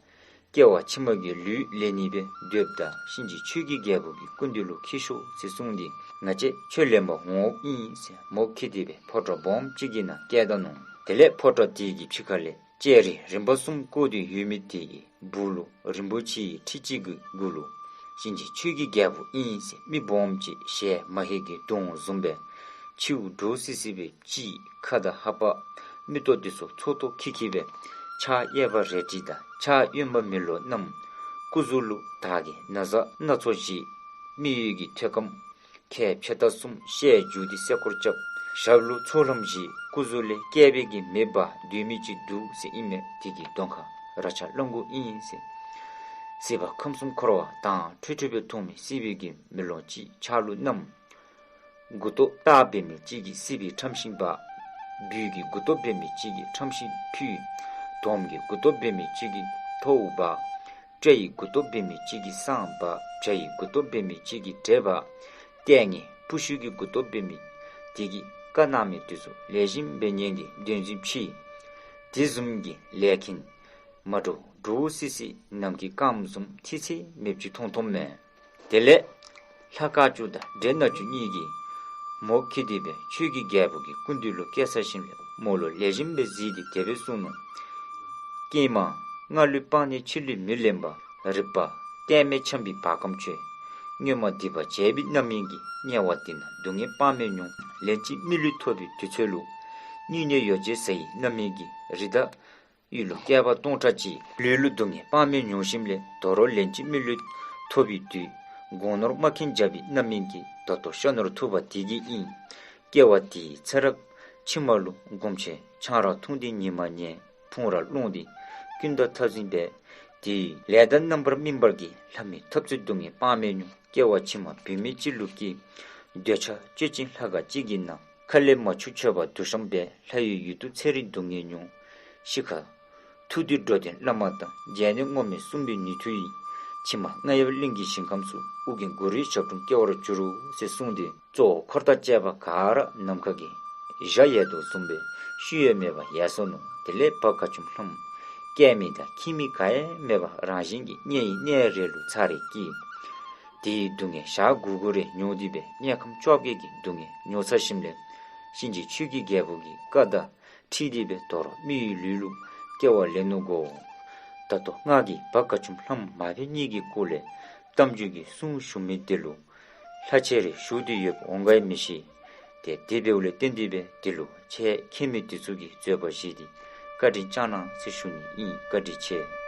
སྐྱེ་བ་ཕྱི་མ་གི་ལུས་ལེན་ནི་སྦེ་སྡོདཔ་ད་གཤིན་རྗེ་ཆོས་ཀྱི་རྒྱལ་པོ་གི་སྐུ་མདུན་ལུ་འཁྱིད་ཤོག་ཟེར་གསུངས་ཏེ་ང་བཅས་ཁྱོད་ལེན་པར་འོངམ་ཨིན་ཟེར་མོ་འཁྱིད་དེ་སྦེ་ཕོ་བྲང་སྦོམ་ཅིག་གི་ནང་བསྐྱལ་ད་ནུག། དེ་ལས་ཕོ་བྲང་དེ་གི་ཕྱི་ཁ་ལས་ལྕགས་རི་རིམ་པ་གསུམ་བརྐོ་སྟེ་ཡོད་མི་དེ་གི་སྦུག་ལུ་རིན་པོ་ཆེའི་ཁྲི་གཅིག་གི་གུ་ལུ་གཤིན་རྗེ་ཆོས་ཀྱི་རྒྱལ་པོ་ཨིན་ཟེར་མི་སྦོམ་ཅིག་ཞལ་མ་ཧེ་གི་གདོང་བཟུམ་སྦེ་མཆེཝ་འདྲོག་སི་སི་སྦེ་ཅིག་ཁ་དང་ལྷ་པ་མིག་ཏོ་འདི་ཚུ་ཚོགས་ཏོ་ཁི་ཁི་སྦེ་ཕྱག་གཡས་པ་རལ་གྲི་དང་ཕྱག་གཡོན་པ་མེ་ལོང་བསྣམས། སྐུ་གཟུགས་ལུ་དར་གྱི་ན་བཟའ་སྣ་ཚོགས་བཞེས། མི་ཡུལ་གྱི་ཐོད་སྐམ་ཁལ་ཕྱེད་དང་གསུམ་ཤད་བསྒྱུར་ཏེ་སེ་ཀོར་རྐྱབ། ཞབས་ལུ་ཚོགས་ལྷམ་བཞེས། སྐུ་གཟུགས་ལས་བསྐལ་པའི་གི་མེ་འབར་སྡོད་མི་ཅིག་འདུག་ཟེར་ཨིན་མས། དེ་གི་གདོང་ཁར་རཀྴ་གླང་མགོ་ཨིན་ཟེར། སྲིད་པ་ཁམས་གསུམ་འཁོར་བ་དྭངས་འཕྲོས་འཕྲོས་སྦེ་མཐོང་མི་སྲིད་པའི་གི་མེ་ལོང་ཅིག་ཕྱག་ལུ་བསྣམས། མགུ་ཏོ་སྟག་འབད་མི་ཅིག་གིས་སྲིད་པའི་ཁྲམ་ཤིང་འབག། སྦུལ་གྱི་མགུ་ཏོ་འབད་མི་ཅིག་གིས་ཁྲམ་ཤིང་ཕུད། དོམ་གྱི་མགུ་ཏོ་འབད་མི་ཅིག་གིས་ཐོཝ་འབག། སྤྲ་ཡི་མགུ་ཏོ་འབད་མི་ཅིག་གིས་སྲང་འབག། བྱ་ཡི་མགུ་ཏོ་འབད་མི་ཅིག་གིས་འབྲས་འབག། ལྟས་ངན་ཕུ་ཤུ་གི་མགུ་ཏོ་འབད་མི་དེ་གིས་བཀའ་གནང་མི་དེ་ཚུ་ལེགས་ཤོམ་སྦེ་ཉན་ཏེ་འདོན་ཟིན་ཕྱིས། དེ་བཟུམ་གྱི་ལས་མཁན་མ་འདྲཝ་འདྲོག་སི་སི་ནམ་མཁའི་སྐརམ་བཟུམ་ཐེ་ཚོམ་མེདཔ་ཅིག་མཐོང་མཐོངམ་མས། དེ་ལས་ལྷ་དཀར་ཕྱོགས་དང་འདྲེ་ནག་ཕྱོགས་གཉིས་ཀྱིས་མོ་འཁྱིད་དེ་སྦེ་ཆོས་ཀྱི་རྒྱལ་པོ་གི་སྐུ་མདུན་ལུ་བསྐྱལ་ཚར་ཞིནམ་ལས་མོ་ལུ་ལེགས་ཤོམ་སྦེ་གཟིགས་ཏེ་དེ་སྦེ་གསུངས་ནུག། ཀྱེ་མ། སྔར་ལུས་སྤངས་ནས་ཕྱི་ལུས་མི་ལེན་པ། རིག་པ་གཏད་མེད་འཁྱམས་པའི་བ་གམ་ཁྱོད། སྔོན་མ་སྡིག་པ་བྱས་པའི་རྣམ་སྨིན་གྱིས། དམྱལ་བ་འདི་ན་སྡུག་བསྔལ་སྤང་མི་མྱོང་། ལན་གཅིག་མི་ལུས་ཐོབ་པའི་དུས་ཚོད་ལུ། སྙིང་ནས་ཡོ་བྱད་ཟ་ཡི་རྣམ་སྨིན་གྱིས། རི་དྭགས་ཡུལ་ལུ་བསྐལ་པ་སྟོང་ཕྲག་གཅིག། ལུས་ལུ་སྡུག་བསྔལ་སྤང་མི་མྱོང་ཞིནམ་ལས། དོ་རུང་ལན་གཅིག་མི་ལུས་ཐོབ་པའི་དུས། སྒོ་ནོར་རྨ་ཁེངས་བརྒྱབ་པའི་རྣམ་སྨིན་གྱིས། ད་ལྟོ་ཤ་ནོར་ཐུབ་པ་དེ་གིས་ཨིན། སྐྱེ་བ་དེའི་ཚེ་རབས་ཕྱི་མ་ལུ་སྒོམ་ཆེན་ཆང་རག་འཐུང་སྟེ་ཉི་མ་ཉལ། ཕུང་ར་སློང་སྟེ་སྐྱིད་མདོག་འཐབ་ཟིན་པས། དེའི་ལས་དང་རྣམ་པར་སྨིན་པར་གྱིས། ལྷ་མི་འཐབ་རྩོད་སྡུག་བསྔལ་སྤང་མི་མྱོང་། སྐྱེ་བ་ཕྱི་མ་བུད་མེད་ཅིག་ལུ་སྐྱེས། འདོད་ཆགས་སྤྱོད་ཅིང་ལྷ་ཁང་གཅིག་གི་ནང་། ཁ་ལས་མ་ཆུ་མཆོད་པ་དུ་ཤོམ་སྦེ། ལྷ་ཡི་ཡུལ་དུ་ཚེ་རིང་སྡུག་བསྔལ་མྱོང་། ཤི་ཁ་ཐུག་དུས་འགྲོ་དོན་བླ་མ་དང་། མཇལ་ནས་བསྔོ་སྨོན་གསུངས་པའི་ནུས་མཐུ་ཡིས། ཕྱི་མ་རྔ་ཡབ་གླིང་གི་ཞིང་ཁམས་སུ། ཨོ་རྒྱན་གུ་རུའི་ཞབས་དྲུང་སྐྱེ་བར་འགྱུར་རོ་ཟེར་གསུངས་ཏེ། གཙོ་བོ་འཁོར་དང་བཅས་པ་ག་ར་ནམ་མཁའ་གི་འཇའ་ཡལ་དོ་བཟུམ་སྦེ་ཤུལ་ཡང་མེད་པར་ཡལ་སོ་ནུག། དེ་ལས་བ་དགའ་ཆུམ་ལྷམོ་བཀལ་མི་དང་འཁྱིད་མི་ག་ཡང་མེད་པར་རང་བཞིན་གྱིས་དམྱལ་བའི་གནས་རེ་ལུ་ཚར་རེ་སྐྱེས། དེའི་སྡུག་བསྔལ་ཞག་དགུ་དགུ་རེ་མྱོང་སྟེ་སྦེ་དམྱལ་ཁམས་བཅོ་བརྒྱད་ཀྱི་སྡུག་བསྔལ་མྱོང་ཚར་ཞིནམ་ལས། གཤིན་རྗེ་ཆོས་ཀྱི་རྒྱལ་པོ་གི་བཀའ་དང་འཁྲིལ་ཏེ་སྦེ་དོ་རུང་མི་ཡི་ལུས་ལུ་སྐྱེ་བ་ལེན་ནུག་གོ། ད་ལྟོ་ང་གིས་བ་དགའ་ཆུམ་ལྷམོ་མ་ཕེབས་གཉིས་ཀྱི་སྐོར་ལས་གཏམ་རྒྱུད་ཀྱི་གསུང་ཞུ་མི་འདི་ལུ་ལྷག་ཆད་རེ་ཞུགས་ཏེ་ཡོདཔ་འོང་ག་ཡང་མི་ཤེས། ཏེ་དེ་འབདཝ་ལས་བརྟེན་ཏེ་སྦེ་འདི་ལུ་ཆ་མཁྱེན་མི་འདི་ཚུ་གིས་བཟོད་པ་བཞེས་ཏེ་བཀའ་དྲིན་བསྐྱང་གནང་ཟེར་ཞུ་ནི་ཨིན། བཀའ་དྲིན་ཆེ།